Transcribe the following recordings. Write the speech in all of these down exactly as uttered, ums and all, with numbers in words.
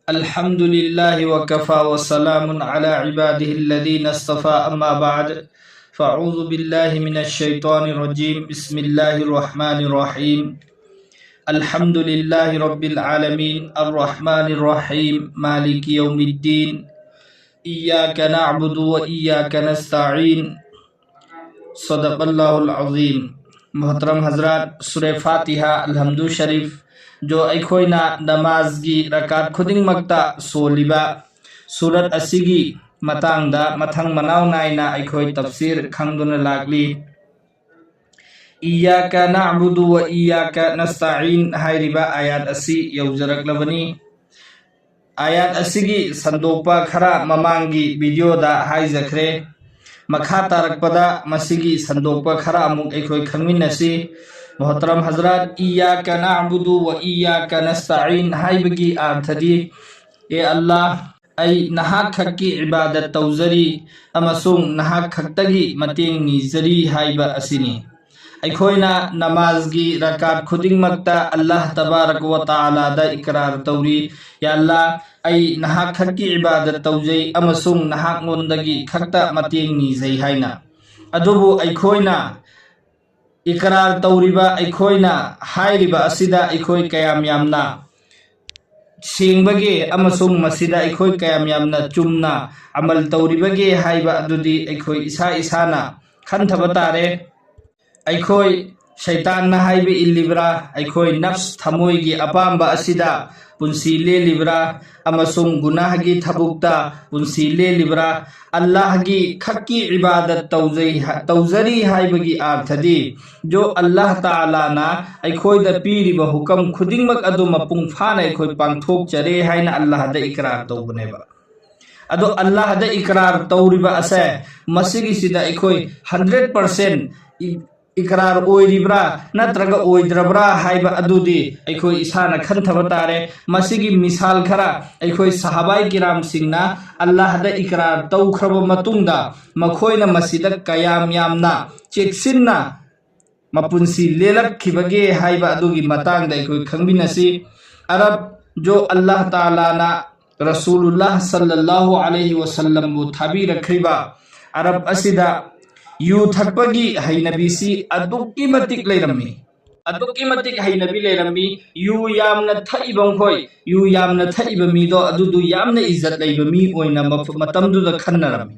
الحمد لله وكفى وسلام على عباده الذين اصطفى، أما بعد، فأعوذ بالله من الشيطان الرجيم. بسم الله الرحمن الرحيم. الحمد لله رب العالمين، الرحمن الرحيم، مالك يوم الدين، إياك نعبد وإياك نستعين. صدق الله العظيم. ꯃꯣꯍꯇꯔꯝ ꯍꯖꯔꯥꯠ, ꯁꯨꯔꯦ ꯐꯥꯇꯤꯍꯥ, ꯑꯜꯍꯝꯗꯨ ꯁꯔꯤꯐ, ꯖꯣ ꯑꯩꯈꯣꯏꯅ ꯅꯃꯥꯖꯒꯤ ꯔꯀꯥꯠ ꯈꯨꯗꯤꯡꯃꯛꯇ ꯁꯣꯜꯂꯤꯕ ꯁꯨꯔꯠ ꯑꯁꯤꯒꯤ ꯃꯇꯥꯡꯗ ꯃꯊꯪ ꯃꯅꯥꯎ ꯅꯥꯏꯅ ꯑꯩꯈꯣꯏ ꯇꯐꯁꯤꯔ ꯈꯪꯗꯨꯅ ꯂꯥꯛꯂꯤ. إياك نعبد وإياك نستعين ꯍꯥꯏꯔꯤꯕ ꯑꯥꯌꯥꯠ ꯑꯁꯤ ꯌꯧꯖꯔꯛꯂꯕꯅꯤ. ꯑꯥꯌꯥꯠ ꯑꯁꯤꯒꯤ ꯁꯟꯗꯣꯛꯄ ꯈꯔ ꯃꯃꯥꯡꯒꯤ ꯚꯤꯗꯤꯑꯣꯗ ꯍꯥꯏꯖꯈ꯭ꯔꯦ꯫ ꯃꯈꯥ ꯇꯥꯔꯛꯄꯗ ꯃꯁꯤꯒꯤ ꯁꯟꯗꯣꯛꯄ ꯈꯔ ꯑꯃꯨꯛ ꯑꯩꯈꯣꯏ ꯈꯪꯃꯤꯟꯅꯁꯤ꯫ ꯃꯣꯍꯇꯔꯝ ꯍꯖꯔꯥꯠ, إياك نعبد وإياك نستعين ꯍꯥꯏꯕꯒꯤ ꯑꯥꯔꯊꯗꯤ, ꯑꯦ ꯑꯜꯂꯥꯍ, ꯑꯩ ꯅꯍꯥꯛ ꯈꯛꯀꯤ ꯏꯕꯥꯗꯠ ꯇꯧꯖꯔꯤ ꯑꯃꯁꯨꯡ ꯅꯍꯥꯛ ꯈꯛꯇꯒꯤ ꯃꯇꯦꯡ ꯅꯤꯖꯔꯤ ꯍꯥꯏꯕ ꯑꯁꯤꯅꯤ꯫ ꯑꯩꯈꯣꯏꯅ ꯅꯃꯥꯖꯒꯤ ꯔꯀꯥꯠ ꯈꯨꯗꯤꯡꯃꯛꯇ ꯑꯜꯂꯥꯍ ꯇꯕꯥꯔꯛ ꯋ ꯇꯥꯂꯥꯗ ꯏꯀꯔꯥꯔ ꯇꯧꯔꯤ, ꯌꯥ ꯑꯜꯂꯥꯍ, ꯑꯩ ꯅꯍꯥꯛ ꯈꯛꯀꯤ ꯏꯕꯥꯗꯠ ꯇꯧꯖꯩ ꯑꯃꯁꯨꯡ ꯅꯍꯥꯛꯉꯣꯟꯗꯒꯤ ꯈꯛꯇ ꯃꯇꯦꯡ ꯅꯤꯖꯩ ꯍꯥꯏꯅ꯫ ꯑꯗꯨꯕꯨ ꯑꯩꯈꯣꯏꯅ ꯏꯀꯔꯥꯔ ꯇꯧꯔꯤꯕ, ꯑꯩꯈꯣꯏꯅ ꯍꯥꯏꯔꯤꯕ ꯑꯁꯤꯗ ꯑꯩꯈꯣꯏ ꯀꯌꯥꯝ ꯌꯥꯝꯅ ꯁꯦꯡꯕꯒꯦ ꯑꯃꯁꯨꯡ ꯃꯁꯤꯗ ꯑꯩꯈꯣꯏ ꯀꯌꯥꯝ ꯌꯥꯝꯅ ꯆꯨꯝꯅ ꯑꯃꯜ ꯇꯧꯔꯤꯕꯒꯦ ꯍꯥꯏꯕ ꯑꯗꯨꯗꯤ ꯑꯩꯈꯣꯏ ꯏꯁꯥ ꯏꯁꯥꯅ ꯈꯟꯊꯕ ꯇꯥꯔꯦ꯫ ꯑꯩꯈꯣꯏ ꯁꯩꯇꯥꯟꯅ ꯍꯥꯏꯕ ꯏꯜꯂꯤꯕ꯭ꯔꯥ? ꯑꯩꯈꯣꯏ ꯅꯐꯁ, ꯊꯃꯣꯏꯒꯤ ꯑꯄꯥꯝꯕ ꯑꯁꯤꯗ ꯄꯨꯟꯁꯤ ꯂꯦꯜꯂꯤꯕ꯭ꯔꯥ? ꯑꯃꯁꯨꯡ ꯒꯨꯅꯥꯍꯒꯤ ꯊꯕꯛꯇ ꯄꯨꯟꯁꯤ ꯂꯦꯜꯂꯤꯕ꯭ꯔꯥ? ꯑꯜꯂꯥꯍꯒꯤ ꯈꯛꯀꯤ ꯏꯕꯥꯗꯠ ꯇꯧꯖꯩ, ꯇꯧꯖꯔꯤ ꯍꯥꯏꯕꯒꯤ ꯑꯥꯔꯊꯗꯤ, ꯖꯣ ꯑꯜꯂꯥꯍ ꯇꯥꯂꯥꯅ ꯑꯩꯈꯣꯏꯗ ꯄꯤꯔꯤꯕ ꯍꯨꯀꯝ ꯈꯨꯗꯤꯡꯃꯛ ꯑꯗꯨ ꯃꯄꯨꯡ ꯐꯥꯅ ꯑꯩꯈꯣꯏ ꯄꯥꯡꯊꯣꯛꯆꯔꯦ ꯍꯥꯏꯅ ꯑꯜꯂꯥꯍꯗ ꯏꯀꯔꯥꯔ ꯇꯧꯕꯅꯦꯕ꯫ ꯑꯗꯣ ꯑꯜꯂꯥꯍꯗ ꯏꯀꯔꯥꯔ ꯇꯧꯔꯤꯕ ꯑꯁꯦ, ꯃꯁꯤꯒꯤꯁꯤꯗ ꯑꯩꯈꯣꯏ ꯍꯟꯗ꯭ꯔꯦꯠ ꯄꯥꯔꯁꯦꯟ ꯏ-, ꯏꯀꯔꯥꯔ ꯑꯣꯏꯔꯤꯕ꯭ꯔꯥ ꯅꯠꯇ꯭ꯔꯒ ꯑꯣꯏꯗ꯭ꯔꯕ꯭ꯔꯥ ꯍꯥꯏꯕ ꯑꯗꯨꯗꯤ ꯑꯩꯈꯣꯏ ꯏꯁꯥꯅ ꯈꯟꯊꯕ ꯇꯥꯔꯦ꯫ ꯃꯁꯤꯒꯤ ꯃꯤꯁꯥꯜ ꯈꯔ, ꯑꯩꯈꯣꯏ ꯁꯍꯥꯕꯥꯏ ꯀꯤꯔꯥꯝꯁꯤꯡꯅ ꯑꯜꯂꯥꯍꯗ ꯏꯀꯔꯥꯔ ꯇꯧꯈ꯭ꯔꯕ ꯃꯇꯨꯡꯗ ꯃꯈꯣꯏꯅ ꯃꯁꯤꯗ ꯀꯌꯥꯝ ꯌꯥꯝꯅ ꯆꯦꯛꯁꯤꯟꯅ ꯃꯄꯨꯟꯁꯤ ꯂꯦꯜꯂꯛꯈꯤꯕꯒꯦ ꯍꯥꯏꯕ ꯑꯗꯨꯒꯤ ꯃꯇꯥꯡꯗ ꯑꯩꯈꯣꯏ ꯈꯪꯃꯤꯟꯅꯁꯤ꯫ ꯑꯔꯕ ꯖꯣ ꯑꯜꯂꯥꯍ ꯇꯥꯂꯥꯅ ꯔꯁꯨꯂꯨꯜꯂꯥꯍ ꯁꯜꯂꯜꯂꯥꯍꯨ ꯑꯂꯩꯍꯤ ꯋꯁꯜꯂꯝꯕꯨ ꯊꯥꯕꯤꯔꯛꯈ꯭ꯔꯤꯕ ꯑꯔꯕ ꯑꯁꯤꯗ ꯌꯨ ꯊꯛꯄꯒꯤ ꯍꯩꯅꯕꯤꯁꯤ ꯑꯗꯨꯛꯀꯤ ꯃꯇꯤꯛ ꯂꯩꯔꯝꯃꯤ꯫ ꯑꯗꯨꯛꯀꯤ ꯃꯇꯤꯛ ꯍꯩꯅꯕꯤ ꯂꯩꯔꯝꯃꯤ꯫ ꯌꯨ ꯌꯥꯝꯅ ꯊꯛꯏꯕ ꯃꯈꯣꯏ, ꯌꯨ ꯌꯥꯝꯅ ꯊꯛꯏꯕ ꯃꯤꯗꯣ ꯑꯗꯨꯗꯨ ꯌꯥꯝꯅ ꯏꯖꯠ ꯂꯩꯕ ꯃꯤ ꯑꯣꯏꯅ ꯃꯐ-, ꯃꯇꯝꯗꯨꯗ ꯈꯟꯅꯔꯝꯃꯤ꯫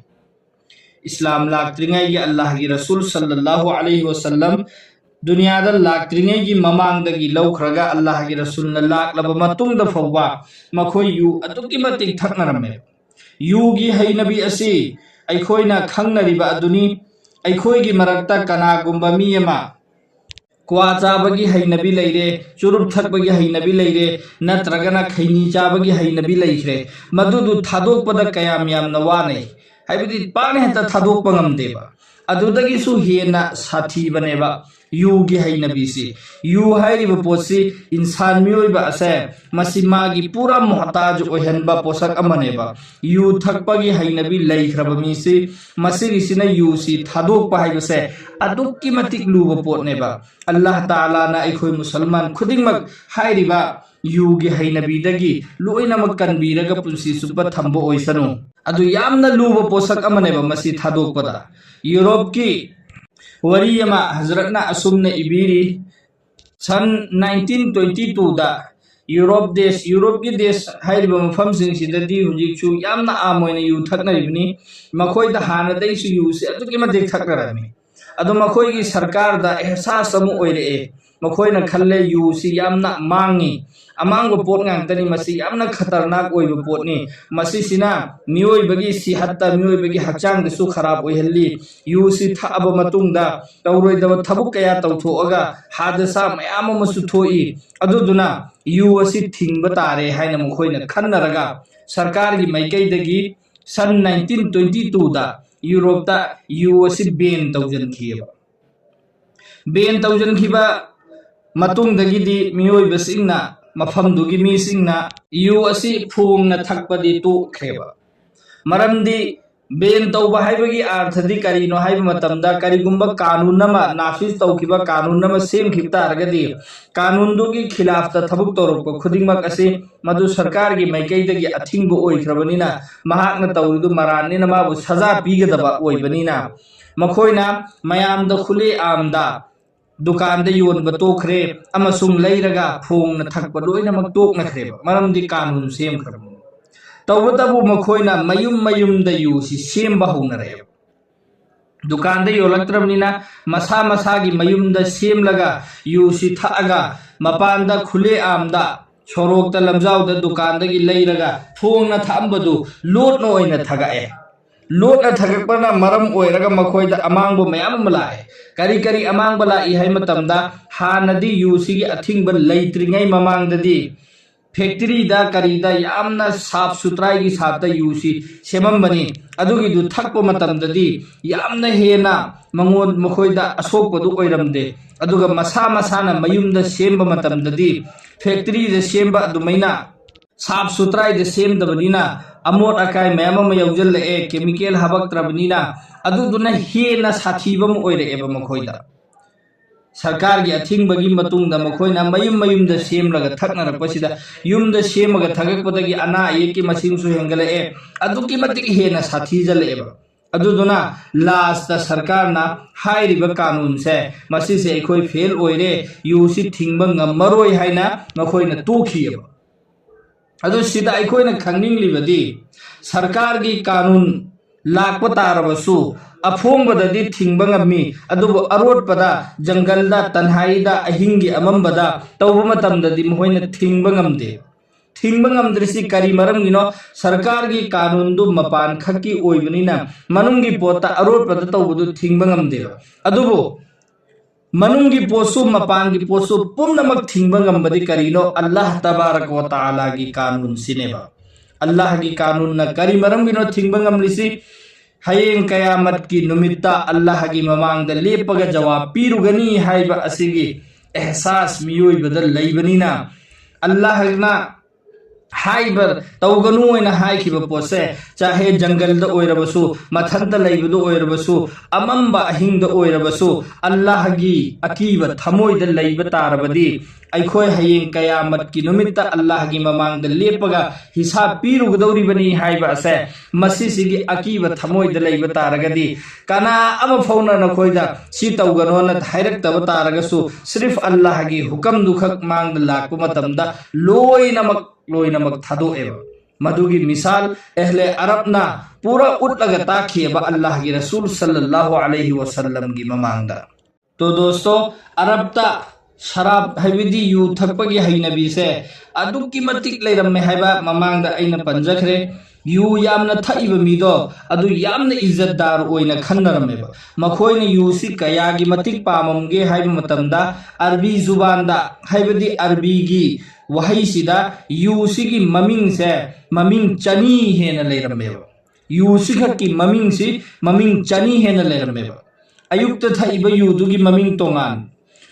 ꯏꯁꯂꯥꯝ ꯂꯥꯛꯇ꯭ꯔꯤꯉꯩꯒꯤ ꯑꯜꯂꯥꯍꯒꯤ ꯔꯁꯨꯜ ꯁꯜꯂꯜꯂꯥꯍꯨ ꯑꯂꯩꯍꯤ ꯋꯁꯜꯂꯝ ꯗꯨꯅꯤꯌꯥꯗ ꯂꯥꯛꯇ꯭ꯔꯤꯉꯩꯒꯤ ꯃꯃꯥꯡꯗꯒꯤ ꯂꯧꯈ꯭ꯔꯒ ꯑꯜꯂꯥꯍꯒꯤ ꯔꯁꯨꯜꯅ ꯂꯥꯛꯂꯕ ꯃꯇꯨꯡꯗ ꯐꯥꯎꯕ ꯃꯈꯣꯏ ꯌꯨ ꯑꯗꯨꯛꯀꯤ ꯃꯇꯤꯛ ꯊꯛꯅꯔꯝꯃꯦ꯫ ꯌꯨꯒꯤ ꯍꯩꯅꯕꯤ ꯑꯁꯤ ꯑꯩꯈꯣꯏꯅ ꯈꯪꯅꯔꯤꯕ ꯑꯗꯨꯅꯤ꯫ ꯑꯩꯈꯣꯏꯒꯤ ꯃꯔꯛꯇ ꯀꯅꯥꯒꯨꯝꯕ ꯃꯤ ꯑꯃ ꯀ꯭ꯋꯥ ꯆꯥꯕꯒꯤ ꯍꯩꯅꯕꯤ ꯂꯩꯔꯦ, ꯆꯨꯔꯨꯞ ꯊꯛꯄꯒꯤ ꯍꯩꯅꯕꯤ ꯂꯩꯔꯦ, ꯅꯠꯇ꯭ꯔꯒꯅ ꯈꯩꯅꯤ ꯆꯥꯕꯒꯤ ꯍꯩꯅꯕꯤ ꯂꯩꯈ꯭ꯔꯦ, ꯃꯗꯨꯗꯨ ꯊꯥꯗꯣꯛꯄꯗ ꯀꯌꯥꯝ ꯌꯥꯝꯅ ꯋꯥꯅꯩ, ꯍꯥꯏꯕꯗꯤ ꯄꯥꯛꯅ ꯍꯦꯛꯇ ꯊꯥꯗꯣꯛꯄ ꯉꯝꯗꯦꯕ꯫ ꯑꯗꯨꯗꯒꯤꯁꯨ ꯍꯦꯟꯅ ꯁꯥꯊꯤꯕꯅꯦꯕ ꯌꯨꯒꯤ ꯍꯩꯅꯕꯤꯁꯤ꯫ ꯌꯨ ꯍꯥꯏꯔꯤꯕ ꯄꯣꯠꯁꯤ ꯏꯟꯁꯥꯟ ꯃꯤꯑꯣꯏꯕ ꯑꯁꯦ ꯃꯁꯤ ꯃꯥꯒꯤ ꯄꯨꯔꯥ ꯃꯣꯍꯇꯥꯖ ꯑꯣꯏꯍꯟꯕ ꯄꯣꯠꯁꯛ ꯑꯃꯅꯦꯕ꯫ ꯌꯨ ꯊꯛꯄꯒꯤ ꯍꯩꯅꯕꯤ ꯂꯩꯈ꯭ꯔꯕ ꯃꯤꯁꯤ, ꯃꯁꯤꯒꯤꯁꯤꯅ ꯌꯨꯁꯤ ꯊꯥꯗꯣꯛꯄ ꯍꯥꯏꯕꯁꯦ ꯑꯗꯨꯛꯀꯤ ꯃꯇꯤꯛ ꯂꯨꯕ ꯄꯣꯠꯅꯦꯕ꯫ ꯑꯜꯂꯥꯍ ꯇꯥꯂꯥꯅ ꯑꯩꯈꯣꯏ ꯃꯨꯁꯜꯃꯥꯟ ꯈꯨꯗꯤꯡꯃꯛ ꯍꯥꯏꯔꯤꯕ ꯌꯨꯒꯤ ꯍꯩꯅꯕꯤꯗꯒꯤ ꯂꯣꯏꯅꯃꯛ ꯀꯟꯕꯤꯔꯒ ꯄꯨꯟꯁꯤ ꯆꯨꯞꯄ ꯊꯝꯕ ꯑꯣꯏꯁꯅꯨ꯫ ꯑꯗꯨ ꯌꯥꯝꯅ ꯂꯨꯕ ꯄꯣꯠꯁꯛ ꯑꯃꯅꯦꯕ ꯃꯁꯤ ꯊꯥꯗꯣꯛꯄꯗ꯫ ꯌꯨꯔꯣꯞꯀꯤ ꯋꯥꯔꯤ ꯑꯃ ꯍꯖꯔꯠꯅ ꯑꯁꯨꯝꯅ ꯏꯕꯤꯔꯤ, ꯁꯟ ꯅꯥꯏꯟꯇꯤꯟ ꯇ꯭ꯋꯦꯟꯇꯤ ꯇꯨꯗ ꯌꯨꯔꯣꯞ ꯗꯦꯁ, ꯌꯨꯔꯣꯞꯀꯤ ꯗꯦꯁ ꯍꯥꯏꯔꯤꯕ ꯃꯐꯝꯁꯤꯡꯁꯤꯗꯗꯤ ꯍꯧꯖꯤꯛꯁꯨ ꯌꯥꯝꯅ ꯑꯥꯝ ꯑꯣꯏꯅ ꯌꯨ ꯊꯛꯅꯔꯤꯕꯅꯤ꯫ ꯃꯈꯣꯏꯗ ꯍꯥꯟꯅꯗꯒꯤꯁꯨ ꯌꯨꯁꯦ ꯑꯗꯨꯛꯀꯤ ꯃꯇꯤꯛ ꯊꯛꯅꯔꯝꯃꯤ꯫ ꯑꯗꯣ ꯃꯈꯣꯏꯒꯤ ꯁꯔꯀꯥꯔꯗ ꯑꯦꯍꯁꯥꯁ ꯑꯃ ꯑꯣꯏꯔꯛꯑꯦ꯫ ꯃꯈꯣꯏꯅ ꯈꯜꯂꯦ ꯌꯨꯁꯤ ꯌꯥꯝꯅ ꯃꯥꯡꯉꯤ, ꯑꯃꯥꯡꯕ ꯄꯣꯠ ꯉꯥꯛꯇꯅꯤ, ꯃꯁꯤ ꯌꯥꯝꯅ ꯈꯇꯔꯅꯥꯛ ꯑꯣꯏꯕ ꯄꯣꯠꯅꯤ, ꯃꯁꯤꯁꯤꯅ ꯃꯤꯑꯣꯏꯕꯒꯤ ꯁꯤꯍꯠꯇ, ꯃꯤꯑꯣꯏꯕꯒꯤ ꯍꯛꯆꯥꯡꯗꯁꯨ ꯈꯔꯥꯞ ꯑꯣꯏꯍꯜꯂꯤ꯫ ꯌꯨꯁꯤ ꯊꯛꯑꯕ ꯃꯇꯨꯡꯗ ꯇꯧꯔꯣꯏꯗꯕ ꯊꯕꯛ ꯀꯌꯥ ꯇꯧꯊꯣꯛꯑꯒ ꯍꯥꯗꯁꯥ ꯃꯌꯥꯝ ꯑꯃꯁꯨ ꯊꯣꯛꯏ꯫ ꯑꯗꯨꯗꯨꯅ ꯌꯨ ꯑꯁꯤ ꯊꯤꯡꯕ ꯇꯥꯔꯦ ꯍꯥꯏꯅ ꯃꯈꯣꯏꯅ ꯈꯟꯅꯔꯒ ꯁꯔꯀꯥꯔꯒꯤ ꯃꯥꯏꯀꯩꯗꯒꯤ ꯁꯟ ꯅꯥꯏꯟꯇꯤꯟ ꯇ꯭ꯋꯦꯟꯇꯤ ꯇꯨꯗ ꯌꯨꯔꯣꯞꯇ ꯌꯨ ꯑꯁꯤ ꯕꯦꯟ ꯇꯧꯁꯤꯟꯈꯤꯑꯕ꯫ ꯕꯦꯟ ꯇꯧꯁꯤꯟꯈꯤꯕ ꯃꯇꯨꯡꯗꯒꯤꯗꯤ ꯃꯤꯑꯣꯏꯕꯁꯤꯡꯅ, ꯃꯐꯝꯗꯨꯒꯤ ꯃꯤꯁꯤꯡꯅ ꯌꯨ ꯑꯁꯤ ꯐꯣꯡꯅ ꯊꯛꯄꯗꯤ ꯇꯣꯛꯈ꯭ꯔꯦꯕ꯫ ꯃꯔꯝꯗꯤ ꯕꯦꯟ ꯇꯧꯕ ꯍꯥꯏꯕꯒꯤ ꯑꯥꯔꯊꯗꯤ ꯀꯔꯤꯅꯣ ꯍꯥꯏꯕ ꯃꯇꯝꯗ, ꯀꯔꯤꯒꯨꯝꯕ ꯀꯥꯅꯨꯟ ꯑꯃ, ꯅꯥꯐꯤꯁ ꯇꯧꯈꯤꯕ ꯀꯥꯅꯨꯟ ꯑꯃ ꯁꯦꯝꯈꯤꯕ ꯇꯥꯔꯒꯗꯤ, ꯀꯥꯅꯨꯟꯗꯨꯒꯤ ꯈꯤꯂꯥꯐꯇ ꯊꯕꯛ ꯇꯧꯔꯛꯄ ꯈꯨꯗꯤꯡꯃꯛ ꯑꯁꯤ ꯃꯗꯨ ꯁꯔꯀꯥꯔꯒꯤ ꯃꯥꯏꯀꯩꯗꯒꯤ ꯑꯊꯤꯡꯕ ꯑꯣꯏꯈ꯭ꯔꯕꯅꯤꯅ, ꯃꯍꯥꯛꯅ ꯇꯧꯔꯤꯗꯨ ꯃꯔꯥꯟꯅꯤꯅ ꯃꯥꯕꯨ ꯁꯖꯥ ꯄꯤꯒꯗꯕ ꯑꯣꯏꯕꯅꯤꯅ, ꯃꯈꯣꯏꯅ ꯃꯌꯥꯝꯗ ꯈꯨꯂꯦ ꯑꯥꯝꯗ ꯗꯨꯀꯥꯟꯗ ꯌꯣꯟꯕ ꯇꯣꯛꯈ꯭ꯔꯦ ꯑꯃꯁꯨꯡ ꯂꯩꯔꯒ ꯐꯣꯡꯅ ꯊꯛꯄ ꯂꯣꯏꯅꯃꯛ ꯇꯣꯛꯅꯈ꯭ꯔꯦꯕ, ꯃꯔꯝꯗꯤ ꯀꯥꯅꯨꯟ ꯁꯦꯝꯈ꯭ꯔꯕꯅꯤ꯫ ꯇꯧꯕꯇꯕꯨ ꯃꯈꯣꯏꯅ ꯃꯌꯨꯝ ꯃꯌꯨꯝꯗ ꯌꯨꯁꯤ ꯁꯦꯝꯕ ꯍꯧꯅꯔꯛꯑꯦꯕ꯫ ꯗꯨꯀꯥꯟꯗ ꯌꯣꯜꯂꯛꯇ꯭ꯔꯕꯅꯤꯅ ꯃꯁꯥ ꯃꯁꯥꯒꯤ ꯃꯌꯨꯝꯗ ꯁꯦꯝꯂꯒ ꯌꯨꯁꯤ ꯊꯛꯑꯒ ꯃꯄꯥꯟꯗ ꯈꯨꯂꯦ ꯑꯥꯝꯗ ꯁꯣꯔꯣꯛꯇ ꯂꯝꯖꯥꯎꯗ ꯗꯨꯀꯥꯟꯗꯒꯤ ꯂꯩꯔꯒ ꯐꯣꯡꯅ ꯊꯛꯑꯝꯕꯗꯨ ꯂꯣꯠꯅ ꯑꯣꯏꯅ ꯊꯛꯑꯦ꯫ ꯂꯣꯠꯅ ꯊꯛꯄꯅ ꯃꯔꯝ ꯑꯣꯏꯔꯒ ꯃꯈꯣꯏꯗ ꯑꯃꯥꯡꯕ ꯃꯌꯥꯝ ꯑꯃ ꯂꯥꯛꯑꯦ꯫ ꯀꯔꯤ ꯀꯔꯤ ꯑꯃꯥꯡꯕ ꯂꯥꯛꯏ ꯍꯥꯏ ꯃꯇꯝꯗ, ꯍꯥꯟꯅꯗꯤ ꯌꯨꯁꯤꯒꯤ ꯑꯊꯤꯡꯕ ꯂꯩꯇ꯭ꯔꯤꯉꯩ ꯃꯃꯥꯡꯗꯗꯤ ꯐꯦꯛꯇꯔꯤꯗ ꯀꯔꯤꯗ ꯌꯥꯝꯅ ꯁꯥꯐ ꯁꯨꯊꯔꯥꯏꯒꯤ ꯁꯥꯠꯇ ꯌꯨꯁꯤ ꯁꯦꯝꯃꯝꯕꯅꯤ꯫ ꯑꯗꯨꯒꯤꯗꯨ ꯊꯛꯄ ꯃꯇꯝꯗꯗꯤ ꯌꯥꯝꯅ ꯍꯦꯟꯅ ꯃꯉꯣꯟ ꯃꯈꯣꯏꯗ ꯑꯁꯣꯛꯄꯗꯨ ꯑꯣꯏꯔꯝꯗꯦ꯫ ꯑꯗꯨꯒ ꯃꯁꯥ ꯃꯁꯥꯅ ꯃꯌꯨꯝꯗ ꯁꯦꯝꯕ ꯃꯇꯝꯗꯗꯤ, ꯐꯦꯛꯇꯔꯤꯗ ꯁꯦꯝꯕ ꯑꯗꯨꯃꯥꯏꯅ ꯁꯥꯐ ꯁꯨꯊꯔꯥꯏꯗ ꯁꯦꯝꯗꯕꯅꯤꯅ ꯑꯃꯣꯠ ꯑꯀꯥꯏ ꯃꯌꯥꯝ ꯑꯃ ꯌꯥꯎꯁꯤꯜꯂꯛꯑꯦ, ꯀꯦꯃꯤꯀꯦꯜ ꯍꯥꯄꯛꯇ꯭ꯔꯕꯅꯤꯅ꯫ ꯑꯗꯨꯗꯨꯅ ꯍꯦꯟꯅ ꯁꯥꯊꯤꯕ ꯑꯃ ꯑꯣꯏꯔꯛꯑꯦꯕ ꯃꯈꯣꯏꯗ꯫ ꯁꯔꯀꯥꯔꯒꯤ ꯑꯊꯤꯡꯕꯒꯤ ꯃꯇꯨꯡꯗ ꯃꯈꯣꯏꯅ ꯃꯌꯨꯝ ꯃꯌꯨꯝꯗ ꯁꯦꯝꯂꯒ ꯊꯛꯅꯔꯛꯄꯁꯤꯗ, ꯌꯨꯝꯗ ꯁꯦꯝꯃꯒ ꯊꯛꯂꯛꯄꯗꯒꯤ ꯑꯅꯥ ꯑꯌꯦꯛꯀꯤ ꯃꯁꯤꯡꯁꯨ ꯍꯦꯟꯒꯠꯂꯛꯑꯦ, ꯑꯗꯨꯛꯀꯤ ꯃꯇꯤꯛ ꯍꯦꯟꯅ ꯁꯥꯊꯤꯖꯜꯂꯛꯑꯦꯕ꯫ ꯑꯗꯨꯗꯨꯅ ꯂꯥꯁꯇ ꯁꯔꯀꯥꯔꯅ ꯍꯥꯏꯔꯤꯕ ꯀꯥꯅꯨꯟꯁꯦ, ꯃꯁꯤꯁꯦ ꯑꯩꯈꯣꯏ ꯐꯦꯜ ꯑꯣꯏꯔꯦ, ꯌꯨꯁꯤ ꯊꯤꯡꯕ ꯉꯝꯃꯔꯣꯏ ꯍꯥꯏꯅ ꯃꯈꯣꯏꯅ ꯇꯣꯛꯈꯤꯑꯕ꯫ ꯑꯗꯨ ꯁꯤꯗ ꯑꯩꯈꯣꯏꯅ ꯈꯪꯅꯤꯡꯂꯤꯕꯗꯤ, ꯁꯔꯀꯥꯔꯒꯤ ꯀꯥꯅꯨꯟ ꯂꯥꯛꯄ ꯇꯥꯔꯕꯁꯨ ꯑꯐꯣꯡꯕꯗꯗꯤ ꯊꯤꯡꯕ ꯉꯝꯃꯤ, ꯑꯗꯨꯕꯨ ꯑꯔꯣꯠꯄꯗ ꯖꯪꯒꯜꯗ, ꯇꯟꯍꯥꯏꯗ, ꯑꯍꯤꯡꯒꯤ ꯑꯃꯝꯕꯗ ꯇꯧꯕ ꯃꯇꯝꯗꯗꯤ ꯃꯈꯣꯏꯅ ꯊꯤꯡꯕ ꯉꯝꯗꯦ꯫ ꯊꯤꯡꯕ ꯉꯝꯗ꯭ꯔꯤꯁꯤ ꯀꯔꯤ ꯃꯔꯝꯒꯤꯅꯣ? ꯁꯔꯀꯥꯔꯒꯤ ꯀꯥꯅꯨꯟꯗꯨ ꯃꯄꯥꯟ ꯈꯛꯀꯤ ꯑꯣꯏꯕꯅꯤꯅ ꯃꯅꯨꯡꯒꯤ ꯄꯣꯠꯇ ꯑꯔꯣꯠꯄꯗ ꯇꯧꯕꯗꯨ ꯊꯤꯡꯕ ꯉꯝꯗꯦꯕ꯫ ꯑꯗꯨꯕꯨ ꯃꯅꯨꯡꯒꯤ ꯄꯣꯠꯁꯨ ꯃꯄꯥꯟꯒꯤ ꯄꯣꯠꯁꯨ ꯄꯨꯝꯅꯃꯛ ꯊꯤꯡꯕ ꯉꯝꯕꯗꯤ ꯀꯔꯤꯅꯣ? ꯑꯜꯂꯥꯍ ꯇꯕꯥꯔꯛ ꯋꯥ ꯇꯥꯂꯥꯒꯤ ꯀꯥꯅꯨꯟꯁꯤꯅꯦꯕ꯫ ꯑꯜꯂꯥꯍꯒꯤ ꯀꯥꯅꯨꯟꯅ ꯀꯔꯤ ꯃꯔꯝꯒꯤꯅꯣ ꯊꯤꯡꯕ ꯉꯝꯂꯤꯁꯤ? ꯍꯌꯦꯡ ꯀꯌꯥꯃꯠꯀꯤ ꯅꯨꯃꯤꯠꯇ ꯑꯜꯂꯥꯍꯒꯤ ꯃꯃꯥꯡꯗ ꯂꯦꯞꯄꯒ ꯖꯋꯥꯕ ꯄꯤꯔꯨꯒꯅꯤ ꯍꯥꯏꯕ ꯑꯁꯤꯒꯤ ꯑꯦꯍꯁꯥꯁ ꯃꯤꯑꯣꯏꯕꯗ ꯂꯩꯕꯅꯤꯅ, ꯑꯜꯂꯥꯍꯅ ꯍꯥꯏꯕ, ꯇꯧꯒꯅꯨ ꯍꯥꯏꯅ ꯍꯥꯏꯈꯤꯕ ꯄꯣꯠꯁꯦ, ꯆꯥꯍꯦ ꯖꯪꯒꯜꯗ ꯑꯣꯏꯔꯕꯁꯨ, ꯃꯊꯟꯇ ꯂꯩꯕꯗ ꯑꯣꯏꯔꯕꯁꯨ, ꯑꯃꯝꯕ ꯑꯍꯤꯡꯗ ꯑꯣꯏꯔꯕꯁꯨ, ꯑꯜꯂꯥꯍꯒꯤ ꯑꯀꯤꯕ ꯊꯃꯣꯏꯗ ꯂꯩꯕ ꯇꯥꯔꯕꯗꯤ, ꯑꯩꯈꯣꯏ ꯍꯌꯦꯡ ꯀꯌꯥꯃꯠꯀꯤ ꯅꯨꯃꯤꯠꯇ ꯑꯜꯂꯥꯍꯒꯤ ꯃꯃꯥꯡꯗ ꯂꯦꯞꯄꯒ ꯍꯤꯁꯥꯕ ꯄꯤꯔꯨꯒꯗꯧꯔꯤꯕꯅꯤ ꯍꯥꯏꯕ ꯑꯁꯦ, ꯃꯁꯤꯁꯤꯒꯤ ꯑꯀꯤꯕ ꯊꯃꯣꯏꯗ ꯂꯩꯕ ꯇꯥꯔꯒꯗꯤ, ꯀꯅꯥ ꯑꯃ ꯐꯥꯎꯅ ꯅꯈꯣꯏꯗ ꯁꯤ ꯇꯧꯒꯅꯣꯅ ꯍꯥꯏꯔꯛꯇꯕ ꯇꯥꯔꯒꯁꯨ, ꯁꯤꯔꯤꯐ ꯑꯜꯂꯥꯍꯒꯤ ꯍꯨꯀꯝꯗꯨ ꯈꯛ ꯃꯥꯡꯗ ꯂꯥꯛꯄ ꯃꯇꯝꯗ ꯂꯣꯏꯅꯃꯛ, ꯂꯣꯏꯅꯃꯛ ꯊꯥꯗꯣꯛꯑꯦꯕ꯫ ꯃꯗꯨꯒꯤ ꯃꯤꯁꯥꯜ ꯑꯦꯍꯂꯦ ꯑꯔꯕꯅ ꯄꯨꯔꯥ ꯎꯠꯂꯒ ꯇꯥꯛꯈꯤꯑꯕ ꯑꯜꯂꯥꯍꯒꯤ ꯔꯁꯨꯜ ꯁꯜꯂꯜꯂꯥꯍꯨ ꯑꯂꯩꯍꯤ ꯋꯁꯜꯂꯝꯒꯤ ꯃꯃꯥꯡꯗ꯫ ꯇꯣ ꯗꯣꯁꯇꯣ, ꯑꯔꯕꯇ ꯁꯔꯥꯕ ꯍꯥꯏꯕꯗꯤ ꯌꯨ ꯊꯛꯄꯒꯤ ꯍꯩꯅꯕꯤꯁꯦ ꯑꯗꯨꯛꯀꯤ ꯃꯇꯤꯛ ꯂꯩꯔꯝꯃꯦ ꯍꯥꯏꯕ ꯃꯃꯥꯡꯗ ꯑꯩꯅ ꯄꯟꯖꯈ꯭ꯔꯦ꯫ ꯌꯨ ꯌꯥꯝꯅ ꯊꯛꯏꯕ ꯃꯤꯗꯣ ꯑꯗꯨ ꯌꯥꯝꯅ ꯏꯖꯠꯗꯥꯔ ꯑꯣꯏꯅ ꯈꯟꯅꯔꯝꯃꯦꯕ꯫ ꯃꯈꯣꯏꯅ ꯌꯨꯁꯤ ꯀꯌꯥꯒꯤ ꯃꯇꯤꯛ ꯄꯥꯝꯃꯝꯒꯦ ꯍꯥꯏꯕ ꯃꯇꯝꯗ, ꯑꯔꯕꯤ ꯖꯨꯕꯥꯟꯗ ꯍꯥꯏꯕꯗꯤ ꯑꯔꯕꯤꯒꯤ ꯋꯥꯍꯩꯁꯤꯗ ꯌꯨꯁꯤꯒꯤ ꯃꯃꯤꯡꯁꯦ ꯃꯃꯤꯡ ꯆꯅꯤ ꯍꯦꯟꯅ ꯂꯩꯔꯝꯃꯦꯕ꯫ ꯌꯨꯁꯤꯈꯛꯀꯤ ꯃꯃꯤꯡꯁꯤ ꯃꯃꯤꯡ ꯆꯅꯤ ꯍꯦꯟꯅ ꯂꯩꯔꯝꯃꯦꯕ꯫ ꯑꯌꯨꯛꯇ ꯊꯛꯏꯕ ꯌꯨꯗꯨꯒꯤ ꯃꯃꯤꯡ ꯇꯣꯉꯥꯟ,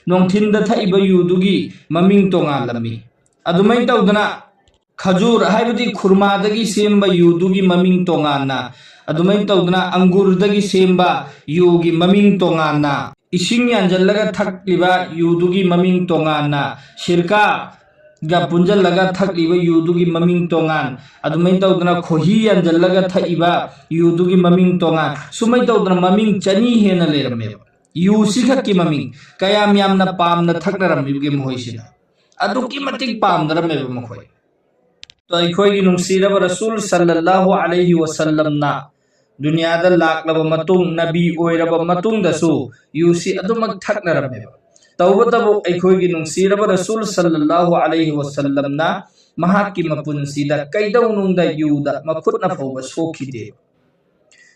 ꯅꯨꯡꯊꯤꯟꯗ ꯊꯛꯏꯕ ꯌꯨꯗꯨꯒꯤ ꯃꯃꯤꯡ ꯇꯣꯉꯥꯜꯂꯝꯃꯤ꯫ ꯑꯗꯨꯃꯥꯏꯅ ꯇꯧꯗꯅ ꯈꯖꯨꯔ ꯍꯥꯏꯕꯗꯤ ꯈꯨꯔꯃꯥꯗꯒꯤ ꯁꯦꯝꯕ ꯌꯨꯗꯨꯒꯤ ꯃꯃꯤꯡ ꯇꯣꯉꯥꯟꯅ, ꯑꯗꯨꯃꯥꯏꯅ ꯇꯧꯗꯅ ꯑꯪꯒꯨꯔꯗꯒꯤ ꯁꯦꯝꯕ ꯌꯨꯒꯤ ꯃꯃꯤꯡ ꯇꯣꯉꯥꯟꯅ, ꯏꯁꯤꯡ ꯌꯥꯟꯁꯤꯜꯂꯒ ꯊꯛꯂꯤꯕ ꯌꯨꯗꯨꯒꯤ ꯃꯃꯤꯡ ꯇꯣꯉꯥꯟꯅ, ꯁꯤꯔꯀꯥꯒ ꯄꯨꯟꯁꯤꯜꯂꯒ ꯊꯛꯂꯤꯕ ꯌꯨꯗꯨꯒꯤ ꯃꯃꯤꯡ ꯇꯣꯉꯥꯟ, ꯑꯗꯨꯃꯥꯏꯅ ꯇꯧꯗꯅ ꯈꯣꯍꯤ ꯌꯥꯟꯁꯤꯜꯂꯒ ꯊꯛꯏꯕ ꯌꯨꯗꯨꯒꯤ ꯃꯃꯤꯡ ꯇꯣꯉꯥꯟ, ꯁꯨꯃꯥꯏꯅ ꯇꯧꯗꯅ ꯃꯃꯤꯡ ꯆꯅꯤ ꯍꯦꯟꯅ ꯂꯩꯔꯝꯃꯦꯕ꯫ ꯌꯨꯁꯤꯈꯛꯀꯤ ꯃꯃꯤꯡ ꯀꯌꯥꯝ ꯌꯥꯝꯅ ꯄꯥꯝꯅ ꯊꯛꯅꯔꯝꯃꯤꯕꯒꯦ ꯃꯈꯣꯏꯁꯤꯅ꯫ ꯑꯗꯨꯛꯀꯤ ꯃꯇꯤꯛ ꯄꯥꯝꯅꯔꯝꯃꯦꯕ ꯃꯈꯣꯏ꯫ ꯑꯗꯣ ꯑꯩꯈꯣꯏꯒꯤ ꯅꯨꯡꯁꯤꯔꯕ ꯔꯁꯨꯜ ꯁꯜꯂꯜꯂꯥꯍꯨ ꯑꯂꯩꯍꯤ ꯋꯁꯜꯂꯝꯅ ꯗꯨꯅꯤꯌꯥꯗ ꯂꯥꯛꯂꯕ ꯃꯇꯨꯡ, ꯅꯕꯤ ꯑꯣꯏꯔꯕ ꯃꯇꯨꯡꯗꯁꯨ ꯌꯨꯁꯤ ꯑꯗꯨꯃꯛ ꯊꯛꯅꯔꯝꯃꯦꯕ꯫ ꯇꯧꯕꯇꯕꯨ ꯑꯩꯈꯣꯏꯒꯤ ꯅꯨꯡꯁꯤꯔꯕ ꯔꯁꯨꯜ ꯁꯜꯂꯜꯂꯥꯍꯨ ꯑꯂꯩꯍꯤ ꯋꯁꯜꯂꯝꯅ ꯃꯍꯥꯛꯀꯤ ꯃꯄꯨꯟꯁꯤꯗ ꯀꯩꯗꯧꯅꯨꯡꯗ ꯌꯨꯗ ꯃꯈꯨꯠꯅ ꯐꯥꯎꯕ ꯁꯣꯛꯈꯤꯗꯦ꯫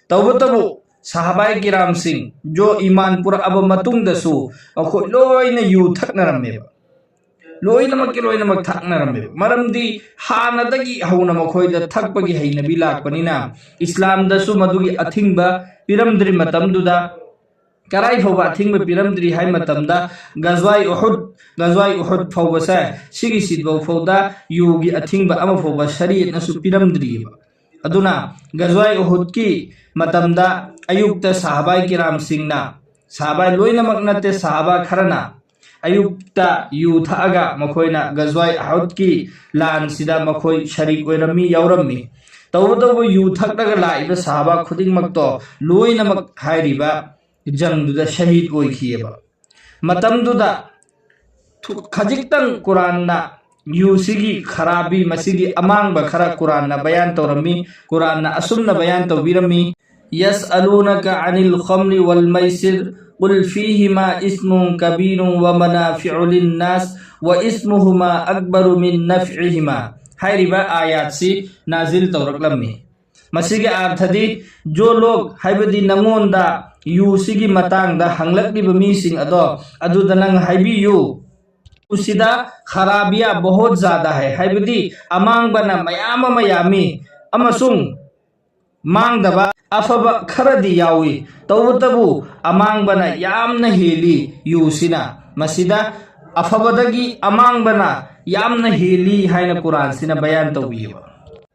ꯇꯧꯕꯇꯕꯨ ꯁꯍꯥꯕꯥꯏ ꯀꯤꯔꯥꯝꯁꯤꯡ ꯖꯣ ꯏꯃꯥꯟ ꯄꯨꯔꯛꯑꯕ ꯃꯇꯨꯡꯗꯁꯨ ꯃꯈꯣꯏ ꯂꯣꯏꯅ ꯌꯨ ꯊꯛꯅꯔꯝꯃꯦꯕ꯫ ꯂꯣꯏꯅꯃꯛꯀꯤ ꯂꯣꯏꯅꯃꯛ ꯊꯛꯅꯔꯝꯃꯦꯕ꯫ ꯃꯔꯝꯗꯤ ꯍꯥꯟꯅꯗꯒꯤ ꯍꯧꯅ ꯃꯈꯣꯏꯗ ꯊꯛꯄꯒꯤ ꯍꯩꯅꯕꯤ ꯂꯥꯛꯄꯅꯤꯅ, ꯏꯁꯂꯥꯝꯗꯁꯨ ꯃꯗꯨꯒꯤ ꯑꯊꯤꯡꯕ ꯄꯤꯔꯝꯗ꯭ꯔꯤ ꯃꯇꯝꯗꯨꯗ, ꯀꯔꯥꯏ ꯐꯥꯎꯕ ꯑꯊꯤꯡꯕ ꯄꯤꯔꯝꯗ꯭ꯔꯤ ꯍꯥꯏ ꯃꯇꯝꯗ, ꯒꯖꯋꯥꯏ ꯎꯍꯨꯗ, ꯒꯖꯋꯥꯏ ꯎꯍꯨꯗ ꯐꯥꯎꯕꯁꯦ, ꯁꯤꯒꯤ ꯁꯤꯠꯐꯥꯎ ꯐꯥꯎꯗ ꯌꯨꯒꯤ ꯑꯊꯤꯡꯕ ꯑꯃ ꯐꯥꯎꯕ ꯁꯔꯤꯌꯠꯅꯁꯨ ꯄꯤꯔꯝꯗ꯭ꯔꯤꯑꯕ꯫ ꯑꯗꯨꯅ ꯒꯖꯋꯥꯏ ꯎꯍꯨꯗꯀꯤ ꯃꯇꯝꯗ ꯑꯌꯨꯛꯇ ꯁꯍꯥꯕꯥꯏ ꯀꯤꯔꯥꯝꯁꯤꯡꯅ, ꯁꯍꯥꯕꯥꯏ ꯂꯣꯏꯅꯃꯛ ꯅꯠꯇꯦ, ꯁꯍꯥꯕꯥ ꯈꯔꯅ ꯑꯌꯨꯛꯇ ꯌꯨ ꯊꯛꯑꯒ ꯃꯈꯣꯏꯅ ꯒꯖꯋꯥꯏ ꯎꯍꯨꯗꯀꯤ ꯂꯥꯟꯁꯤꯗ ꯃꯈꯣꯏ ꯁꯔꯤꯛ ꯑꯣꯏꯔꯝꯃꯤ, ꯌꯥꯎꯔꯝꯃꯤ꯫ ꯇꯧꯕꯇꯕꯨ ꯌꯨ ꯊꯛꯂꯒ ꯂꯥꯛꯏꯕ ꯁꯍꯥꯕꯥ ꯈꯨꯗꯤꯡꯃꯛꯇꯣ ꯂꯣꯏꯅꯃꯛ ꯍꯥꯏꯔꯤꯕ ꯖꯪꯗꯨꯗ ꯁꯍꯤꯗ ꯑꯣꯏꯈꯤꯑꯕ꯫ ꯃꯇꯝꯗꯨꯗ ꯊꯨ-, ꯈꯖꯤꯛꯇꯪ ꯀꯨꯔꯥꯟꯅ ꯌꯨꯁꯤꯒꯤ ꯈꯔꯥꯕꯤ, ꯃꯁꯤꯒꯤ ꯑꯃꯥꯡꯕ ꯈꯔ ꯀꯨꯔꯥꯟꯅ ꯕꯌꯥꯟ ꯇꯧꯔꯝꯃꯤ, ꯀꯨꯔꯥꯟꯅ ꯑꯁꯨꯝꯅ ꯕꯌꯥꯟ ꯇꯧꯕꯤꯔꯝꯃꯤ: يسألونك عن الخمر والميسر قل فيهما إثم كبير ومنافع للناس وإثمهما أكبر من نفعهما꯫ ꯍꯥꯏꯔꯤꯕ ꯑꯥꯌꯥꯠꯁꯤ ꯅꯥꯖꯤꯜ ꯇꯧꯔꯛꯂꯝꯃꯤ꯫ ꯃꯁꯤꯒꯤ ꯑꯥꯔꯊꯗꯤ, ꯖꯣ ꯂꯣꯛ, ꯍꯥꯏꯕꯗꯤ ꯅꯉꯣꯟꯗ ꯌꯨꯁꯤꯒꯤ ꯃꯇꯥꯡꯗ ꯍꯪꯂꯛꯂꯤꯕ ꯃꯤꯁꯤꯡ ꯑꯗꯣ, ꯑꯗꯨꯗ ꯅꯪ ꯍꯥꯏꯕꯤꯌꯨ, ꯎꯁꯤꯗ ꯈꯔꯥꯕꯤꯌꯥ ꯕꯣꯍꯣꯠ ꯖꯥꯗꯥ ꯍꯥꯏ, ꯍꯥꯏꯕꯗꯤ ꯑꯃꯥꯡꯕꯅ ꯃꯌꯥꯝ ꯑꯃ ꯌꯥꯝꯃꯤ ꯑꯃꯁꯨꯡ ꯃꯥꯡꯗꯕ ꯑꯐꯕ ꯈꯔꯗꯤ ꯌꯥꯎꯏ, ꯇꯧꯕꯇꯕꯨ ꯑꯃꯥꯡꯕꯅ ꯌꯥꯝꯅ ꯍꯦꯜꯂꯤ ꯌꯨꯁꯤꯅ꯫ ꯃꯁꯤꯗ ꯑꯐꯕꯗꯒꯤ ꯑꯃꯥꯡꯕꯅ ꯌꯥꯝꯅ ꯍꯦꯜꯂꯤ ꯍꯥꯏꯅ ꯀꯨꯔꯥꯟꯁꯤꯅ ꯕꯌꯥꯟ ꯇꯧꯕꯤꯌꯦꯕ꯫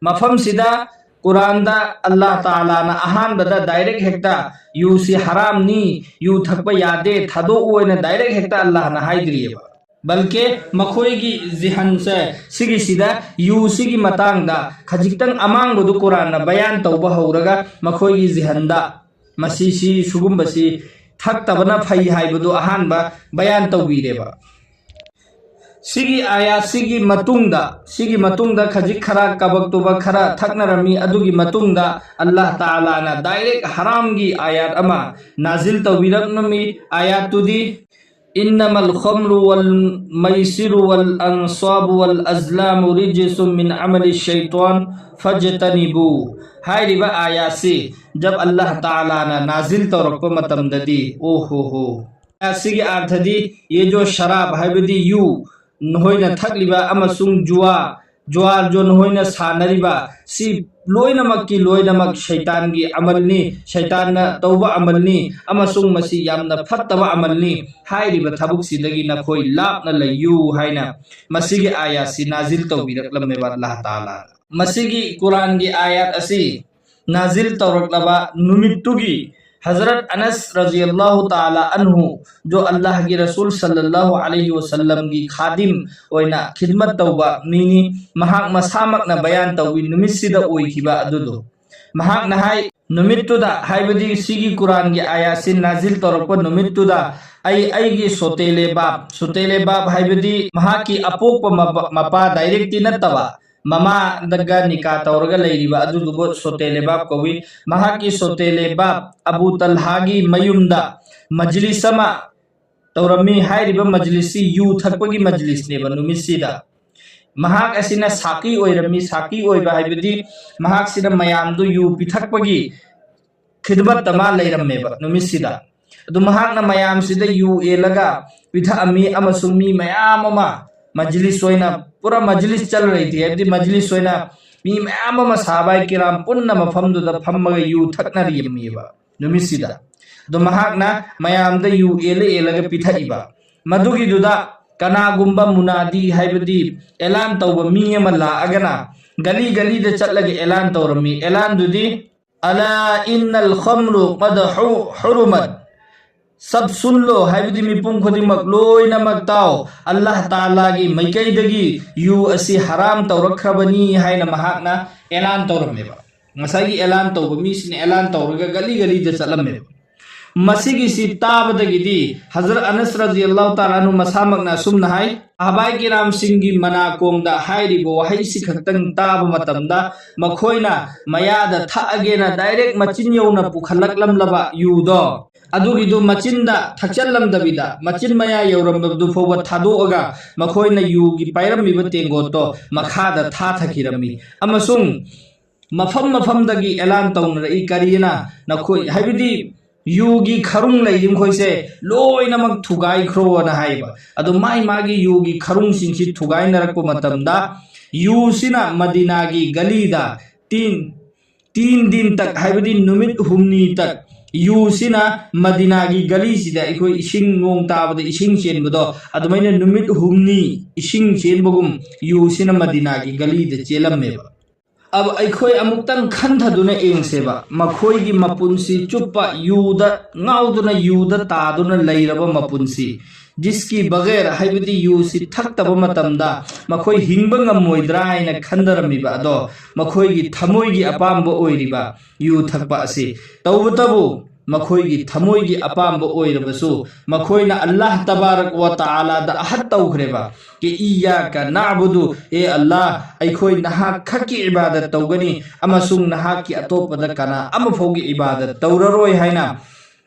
ꯃꯐꯝꯁꯤꯗ ꯀꯨꯔꯥꯟꯗ ꯑꯜꯂꯥꯍ ꯇꯥꯂꯥꯅ ꯑꯍꯥꯟꯕꯗ ꯗꯥꯏꯔꯦꯛ ꯍꯦꯛꯇ ꯌꯨꯁꯤ ꯍꯔꯥꯝꯅꯤ, ꯌꯨ ꯊꯛꯄ ꯌꯥꯗꯦ, ꯊꯥꯗꯣꯛꯎ ꯍꯥꯏꯅ ꯗꯥꯏꯔꯦꯛ ꯍꯦꯛꯇ ꯑꯜꯂꯥꯍꯅ ꯍꯥꯏꯗ꯭ꯔꯤꯑꯕ꯫ ꯕꯜꯀꯦ ꯃꯈꯣꯏꯒꯤ ꯖꯤꯍꯟꯁꯦ ꯁꯤꯒꯤꯁꯤꯗ ꯌꯨꯁꯤꯒꯤ ꯃꯇꯥꯡꯗ ꯈꯖꯤꯛꯇꯪ ꯑꯃꯥꯡꯕꯗꯨ ꯀꯨꯔꯥꯟꯅ ꯕꯌꯥꯟ ꯇꯧꯕ ꯍꯧꯔꯒ ꯃꯈꯣꯏꯒꯤ ꯖꯤꯍꯟꯗ ꯃꯁꯤꯁꯤ, ꯁꯤꯒꯨꯝꯕꯁꯤ ꯊꯛꯇꯕꯅ ꯐꯩ ꯍꯥꯏꯕꯗꯨ ꯑꯍꯥꯟꯕ ꯕꯌꯥꯟ ꯇꯧꯕꯤꯔꯦꯕ꯫ ꯁꯤꯒꯤ ꯑꯥꯌꯥꯠꯁꯤꯒꯤ ꯃꯇꯨꯡꯗ, ꯁꯤꯒꯤ ꯃꯇꯨꯡꯗ ꯈꯖꯤꯛ ꯈꯔ ꯀꯕꯛ ꯇꯨꯕꯛ ꯈꯔ ꯊꯛꯅꯔꯝꯃꯤ꯫ ꯑꯗꯨꯒꯤ ꯃꯇꯨꯡꯗ ꯑꯜꯂꯥꯍ ꯇꯥꯂꯥꯅ ꯗꯥꯏꯔꯦꯛ ꯍꯔꯥꯝꯒꯤ ꯑꯥꯌꯥꯠ ꯑꯃ ꯅꯥꯖꯤꯜ ꯇꯧꯕꯤꯔꯛꯂꯝꯃꯤ꯫ ꯑꯥꯌꯥꯠꯇꯨꯗꯤ, إنما الخمر والميسر والأنصاب والأزلام رجس من عمل الشيطان فاجتنبوه꯫ ꯍꯥꯏꯔꯤꯕ ꯑꯥꯌꯥꯠꯁꯤ ꯖꯕ ꯑꯜꯂꯥꯍ ꯇꯥꯂꯥꯅ ꯅꯥꯖꯤꯜ ꯇꯧꯔꯛꯄ ꯃꯇꯝꯗꯗꯤ, ꯑꯣ ꯍꯣ ꯍꯣ, ꯑꯁꯤꯒꯤ ꯑꯥꯔꯊꯗꯤ, ꯌꯦ ꯖꯣ ꯁꯔꯥꯕ ꯍꯥꯏꯕꯗꯤ ꯌꯨ, ꯅꯈꯣꯏꯅ ꯊꯛꯂꯤꯕ ꯑꯃꯁꯨꯡ ꯖꯨꯋꯥ, ꯖꯨꯋꯥꯔ ꯖꯣꯟ ꯍꯣꯏꯅ ꯁꯥꯟꯅꯔꯤꯕ ꯁꯤ ꯂꯣꯏꯅꯃꯛꯀꯤ ꯂꯣꯏꯅꯃꯛ ꯁꯩꯇꯥꯟꯒꯤ ꯑꯃꯜꯅꯤ, ꯁꯩꯇꯥꯟꯅ ꯇꯧꯕ ꯑꯃꯜꯅꯤ, ꯑꯃꯁꯨꯡ ꯃꯁꯤ ꯌꯥꯝꯅ ꯐꯠꯇꯕ ꯑꯃꯜꯅꯤ꯫ ꯍꯥꯏꯔꯤꯕ ꯊꯕꯛꯁꯤꯗꯒꯤ ꯅꯈꯣꯏ ꯂꯥꯞꯅ ꯂꯩꯌꯨ ꯍꯥꯏꯅ ꯃꯁꯤꯒꯤ ꯑꯥꯌꯥꯠꯁꯤ ꯅꯥꯖꯤꯜ ꯇꯧꯕꯤꯔꯛꯂꯝꯃꯦꯕ ꯑꯜꯂꯥꯍ ꯇꯥꯂꯥꯅ꯫ ꯃꯁꯤꯒꯤ ꯀꯨꯔꯥꯟꯒꯤ ꯑꯥꯌꯥꯠ ꯑꯁꯤ ꯅꯥꯖꯤꯜ ꯇꯧꯔꯛꯂꯕ ꯅꯨꯃꯤꯠꯇꯨꯒꯤ ꯍꯖꯔꯠ ꯑꯅꯁ ꯔꯖꯤꯌꯜꯂꯥꯍꯨ ꯇꯥꯂꯥ ꯑꯟꯍꯨ, ꯖꯣ ꯑꯜꯂꯥꯍꯒꯤ ꯔꯁꯨꯜ ꯁꯜꯂꯜꯂꯥꯍꯨ ꯑꯂꯩꯍꯤ ꯋꯁꯜꯂꯝꯒꯤ ꯈꯥꯗꯤꯝ ꯑꯣꯏꯅ ꯈꯤꯗꯃꯠ ꯇꯧꯕ ꯃꯤꯅꯤ, ꯃꯍꯥꯛ ꯃꯁꯥꯃꯛꯅ ꯕꯌꯥꯟ ꯇꯧꯏ ꯅꯨꯃꯤꯠꯁꯤꯗ ꯑꯣꯏꯈꯤꯕ ꯑꯗꯨꯗꯣ꯫ ꯃꯍꯥꯛꯅ ꯍꯥꯏ, ꯅꯨꯃꯤꯠꯇꯨꯗ, ꯍꯥꯏꯕꯗꯤ ꯁꯤꯒꯤ ꯀꯨꯔꯥꯟꯒꯤ ꯑꯥꯌꯥꯠꯁꯤ ꯅꯥꯖꯤꯜ ꯇꯧꯔꯛꯄ ꯅꯨꯃꯤꯠꯇꯨꯗ, ꯑꯩ ꯑꯩꯒꯤ ꯁꯣꯇꯦ ꯂꯦꯕꯥꯞ, ꯁꯣꯇꯦ ꯂꯦꯕꯥꯞ ꯍꯥꯏꯕꯗꯤ ꯃꯍꯥꯛꯀꯤ ꯑꯄꯣꯛꯄ ꯃꯄꯥ, ꯃꯄꯥ ꯗꯥꯏꯔꯦꯛꯇꯤ ꯅꯠꯇꯕ, ꯃꯃꯥꯗꯒ ꯅꯤꯀꯥ ꯇꯧꯔꯒ ꯂꯩꯔꯤꯕ ꯑꯗꯨꯗꯨꯕꯨ ꯁꯣꯇꯦ ꯂꯦꯕꯥꯞ ꯀꯧꯏ꯫ ꯃꯍꯥꯛꯀꯤ ꯁꯣꯇꯦ ꯂꯦꯕꯥꯞ ꯑꯕꯨ ꯇꯜꯍꯥꯒꯤ ꯃꯌꯨꯝꯗ ꯃꯖꯂꯤꯁ ꯑꯃ ꯇꯧꯔꯝꯃꯤ꯫ ꯍꯥꯏꯔꯤꯕ ꯃꯖꯂꯤꯁꯁꯤ ꯌꯨ ꯊꯛꯄꯒꯤ ꯃꯖꯂꯤꯁꯅꯦꯕ ꯅꯨꯃꯤꯠꯁꯤꯗ꯫ ꯃꯍꯥꯛ ꯑꯁꯤꯅ ꯁꯥꯀꯤ ꯑꯣꯏꯔꯝꯃꯤ꯫ ꯁꯥꯀꯤ ꯑꯣꯏꯕ ꯍꯥꯏꯕꯗꯤ ꯃꯍꯥꯛꯁꯤꯅ ꯃꯌꯥꯝꯗꯨ ꯌꯨ ꯄꯤꯊꯛꯄꯒꯤ ꯈꯤꯗꯃꯠꯇ ꯃꯥ ꯂꯩꯔꯝꯃꯦꯕ ꯅꯨꯃꯤꯠꯁꯤꯗ꯫ ꯑꯗꯨ ꯃꯍꯥꯛꯅ ꯃꯌꯥꯝꯁꯤꯗ ꯌꯨ ꯑꯦꯜꯂꯒ ꯄꯤꯊꯛꯑꯝꯃꯤ ꯑꯃꯁꯨꯡ ꯃꯤ ꯃꯌꯥꯝ ꯑꯃ ꯃꯖꯂꯤꯁ ꯑꯣꯏꯅ, ꯄꯨꯔꯥ ꯃꯖꯂꯤꯁ ꯆꯜ ꯔꯍꯤ ꯊꯤ, ꯍꯥꯏꯕꯗꯤ ꯃꯖꯂꯤꯁ ꯑꯣꯏꯅ ꯃꯤ ꯃꯌꯥꯝ ꯑꯃ ꯁꯍꯥꯕꯥꯏ ꯀꯤꯔꯥꯝ ꯄꯨꯟꯅ ꯃꯐꯝꯗꯨꯗ ꯐꯝꯃꯒ ꯌꯨ ꯊꯛꯅꯔꯤꯕꯅꯦꯕ ꯅꯨꯃꯤꯠꯁꯤꯗ꯫ ꯑꯗꯣ ꯃꯍꯥꯛꯅ ꯃꯌꯥꯝꯗ ꯌꯨ ꯑꯦꯜꯂ ꯑꯦꯜꯂꯒ ꯄꯤꯊꯛꯏꯕ꯫ ꯃꯗꯨꯒꯤꯗꯨꯗ ꯀꯅꯥꯒꯨꯝꯕ ꯃꯨꯅꯥꯗꯤ, ꯍꯥꯏꯕꯗꯤ ꯑꯦꯂꯥꯟ ꯇꯧꯕ ꯃꯤ ꯑꯃ ꯂꯥꯛꯑꯒꯅ ꯒꯂꯤ ꯒꯂꯤꯗ ꯆꯠꯂꯒ ꯑꯦꯂꯥꯟ ꯇꯧꯔꯝꯃꯤ꯫ ꯑꯦꯂꯥꯟꯗꯨꯗꯤ, "ꯑꯂꯥ ꯏꯟꯅꯜ ꯈꯝꯔꯨ ꯀꯗ ꯍꯨ-, ꯍꯨꯔꯨꯃꯠ꯫ ꯁꯕ ꯁꯨꯟ ꯂꯣ", ꯍꯥꯏꯕꯗꯤ ꯃꯤꯄꯨꯝ ꯈꯨꯗꯤꯡꯃꯛ ꯂꯣꯏꯅꯃꯛ ꯇꯥꯎ, ꯑꯜꯂꯥꯍ ꯇꯥꯂꯥꯒꯤ ꯃꯥꯏꯀꯩꯗꯒꯤ ꯌꯨ ꯑꯁꯤ ꯍꯔꯥꯝ ꯇꯧꯔꯛꯈ꯭ꯔꯕꯅꯤ ꯍꯥꯏꯅ ꯃꯍꯥꯛꯅ ꯑꯦꯂꯥꯟ ꯇꯧꯔꯝꯃꯦꯕ꯫ ꯉꯁꯥꯏꯒꯤ ꯑꯦꯂꯥꯟ ꯇꯧꯕ ꯃꯤꯁꯤꯅ ꯑꯦꯂꯥꯟ ꯇꯧꯔꯒ ꯒꯂꯤ ꯒꯂꯤꯗ ꯆꯠꯂꯝꯃꯦꯕ꯫ ꯃꯁꯤꯒꯤꯁꯤ ꯇꯥꯕꯗꯒꯤꯗꯤ ꯍꯖꯔꯠ ꯑꯅꯁ ꯔꯖꯤꯌꯜꯂꯥꯍꯨ ꯇꯥꯂꯥ ꯑꯟꯍꯨ ꯃꯁꯥꯃꯛꯅ ꯑꯁꯨꯝꯅ ꯍꯥꯏ, ꯁꯍꯥꯕꯥꯏ ꯀꯤꯔꯥꯝꯁꯤꯡꯒꯤ ꯃꯅꯥꯀꯣꯡꯗ ꯍꯥꯏꯔꯤꯕ ꯋꯥꯍꯩꯁꯤ ꯈꯛꯇꯪ ꯇꯥꯕ ꯃꯇꯝꯗ ꯃꯈꯣꯏꯅ ꯃꯌꯥꯗ ꯊꯛꯑꯒꯦꯅ ꯗꯥꯏꯔꯦꯛ ꯃꯆꯤꯟ ꯌꯧꯅ ꯄꯨꯈꯠꯂꯛꯂꯝꯂꯕ ꯌꯨꯗꯣ, ꯑꯗꯨꯒꯤꯗꯨ ꯃꯆꯤꯟꯗ ꯊꯛꯆꯜꯂꯝꯗꯕꯤꯗ ꯃꯆꯤꯟ ꯃꯌꯥ ꯌꯧꯔꯝꯕꯗꯨ ꯐꯥꯎꯕ ꯊꯥꯗꯣꯛꯑꯒ ꯃꯈꯣꯏꯅ ꯌꯨꯒꯤ ꯄꯥꯏꯔꯝꯃꯤꯕ ꯇꯦꯡꯒꯣꯠꯇꯣ ꯃꯈꯥꯗ ꯊꯥꯊꯈꯤꯔꯝꯃꯤ꯫ ꯑꯃꯁꯨꯡ ꯃꯐꯝ ꯃꯐꯝꯗꯒꯤ ꯑꯦꯂꯥꯟ ꯇꯧꯅꯔꯛꯏ꯫ ꯀꯔꯤꯅ ꯅꯈꯣꯏ, ꯍꯥꯏꯕꯗꯤ ꯌꯨꯒꯤ ꯈꯔꯨꯡ ꯂꯩꯔꯤ ꯃꯈꯣꯏꯁꯦ ꯂꯣꯏꯅꯃꯛ ꯊꯨꯒꯥꯏꯈ꯭ꯔꯣꯅ ꯍꯥꯏꯌꯦꯕ꯫ ꯑꯗꯣ ꯃꯥꯏ ꯃꯥꯒꯤ ꯌꯨꯒꯤ ꯈꯔꯨꯡꯁꯤꯡꯁꯤ ꯊꯨꯒꯥꯏꯅꯔꯛꯄ ꯃꯇꯝꯗ ꯌꯨꯁꯤꯅ ꯃꯗꯤꯅꯥꯒꯤ ꯒꯂꯤꯗ ꯇꯤꯟ ꯇꯤꯟ ꯗꯤꯟ ꯇꯛ, ꯍꯥꯏꯕꯗꯤ ꯅꯨꯃꯤꯠ ꯍꯨꯝꯅꯤ ꯇꯛ ꯌꯨꯁꯤꯅ ꯃꯗꯤꯅꯥꯒꯤ ꯒꯂꯤꯁꯤꯗ, ꯑꯩꯈꯣꯏ ꯏꯁꯤꯡ ꯅꯣꯡ ꯇꯥꯕꯗ ꯏꯁꯤꯡ ꯆꯦꯟꯕꯗꯣ, ꯑꯗꯨꯃꯥꯏꯅ ꯅꯨꯃꯤꯠ ꯍꯨꯝꯅꯤ ꯏꯁꯤꯡ ꯆꯦꯟꯕꯒꯨꯝ ꯌꯨꯁꯤꯅ ꯃꯗꯤꯅꯥꯒꯤ ꯒꯂꯤꯗ ꯆꯦꯜꯂꯝꯃꯦꯕ꯫ ꯑꯕ ꯑꯩꯈꯣꯏ ꯑꯃꯨꯛꯇꯪ ꯈꯟꯊꯗꯨꯅ ꯌꯦꯡꯁꯦꯕ, ꯃꯈꯣꯏꯒꯤ ꯃꯄꯨꯟꯁꯤ ꯆꯨꯞꯄ ꯌꯨꯗ ꯉꯥꯎꯗꯨꯅ, ꯌꯨꯗ ꯇꯥꯗꯨꯅ ꯂꯩꯔꯕ ꯃꯄꯨꯟꯁꯤ, ꯖꯤꯁꯀꯤ ꯕꯒꯦꯔ, ꯍꯥꯏꯕꯗꯤ ꯌꯨꯁꯤ ꯊꯛꯇꯕ ꯃꯇꯝꯗ ꯃꯈꯣꯏ ꯍꯤꯡꯕ ꯉꯝꯃꯣꯏꯗ꯭ꯔꯥ ꯍꯥꯏꯅ ꯈꯟꯊꯔꯝꯃꯤꯕ ꯑꯗꯣ, ꯃꯈꯣꯏꯒꯤ ꯊꯃꯣꯏꯒꯤ ꯑꯄꯥꯝꯕ ꯑꯣꯏꯔꯤꯕ ꯌꯨ ꯊꯛꯄ ꯑꯁꯤ, ꯇꯧꯕꯇꯕꯨ ꯃꯈꯣꯏꯒꯤ ꯊꯃꯣꯏꯒꯤ ꯑꯄꯥꯝꯕ ꯑꯣꯏꯔꯕꯁꯨ, ꯃꯈꯣꯏꯅ ꯑꯜꯂꯥꯍ ꯇꯕꯥꯔꯛ ꯋ ꯇꯥꯂꯥꯗ ꯑꯍꯠ ꯇꯧꯈ꯭ꯔꯦꯕ꯫ ꯀꯦ ꯏꯌꯥꯀ ꯅꯥꯕꯨꯗꯨ, ꯑꯦ ꯑꯜꯂꯥꯍ, ꯑꯩꯈꯣꯏ ꯅꯍꯥꯛ ꯈꯛꯀꯤ ꯏꯕꯥꯗꯠ ꯇꯧꯒꯅꯤ ꯑꯃꯁꯨꯡ ꯅꯍꯥꯛꯀꯤ ꯑꯇꯣꯞꯄꯗ ꯀꯅꯥ ꯑꯃꯐꯥꯎꯒꯤ ꯏꯕꯥꯗꯠ ꯇꯧꯔꯔꯣꯏ ꯍꯥꯏꯅ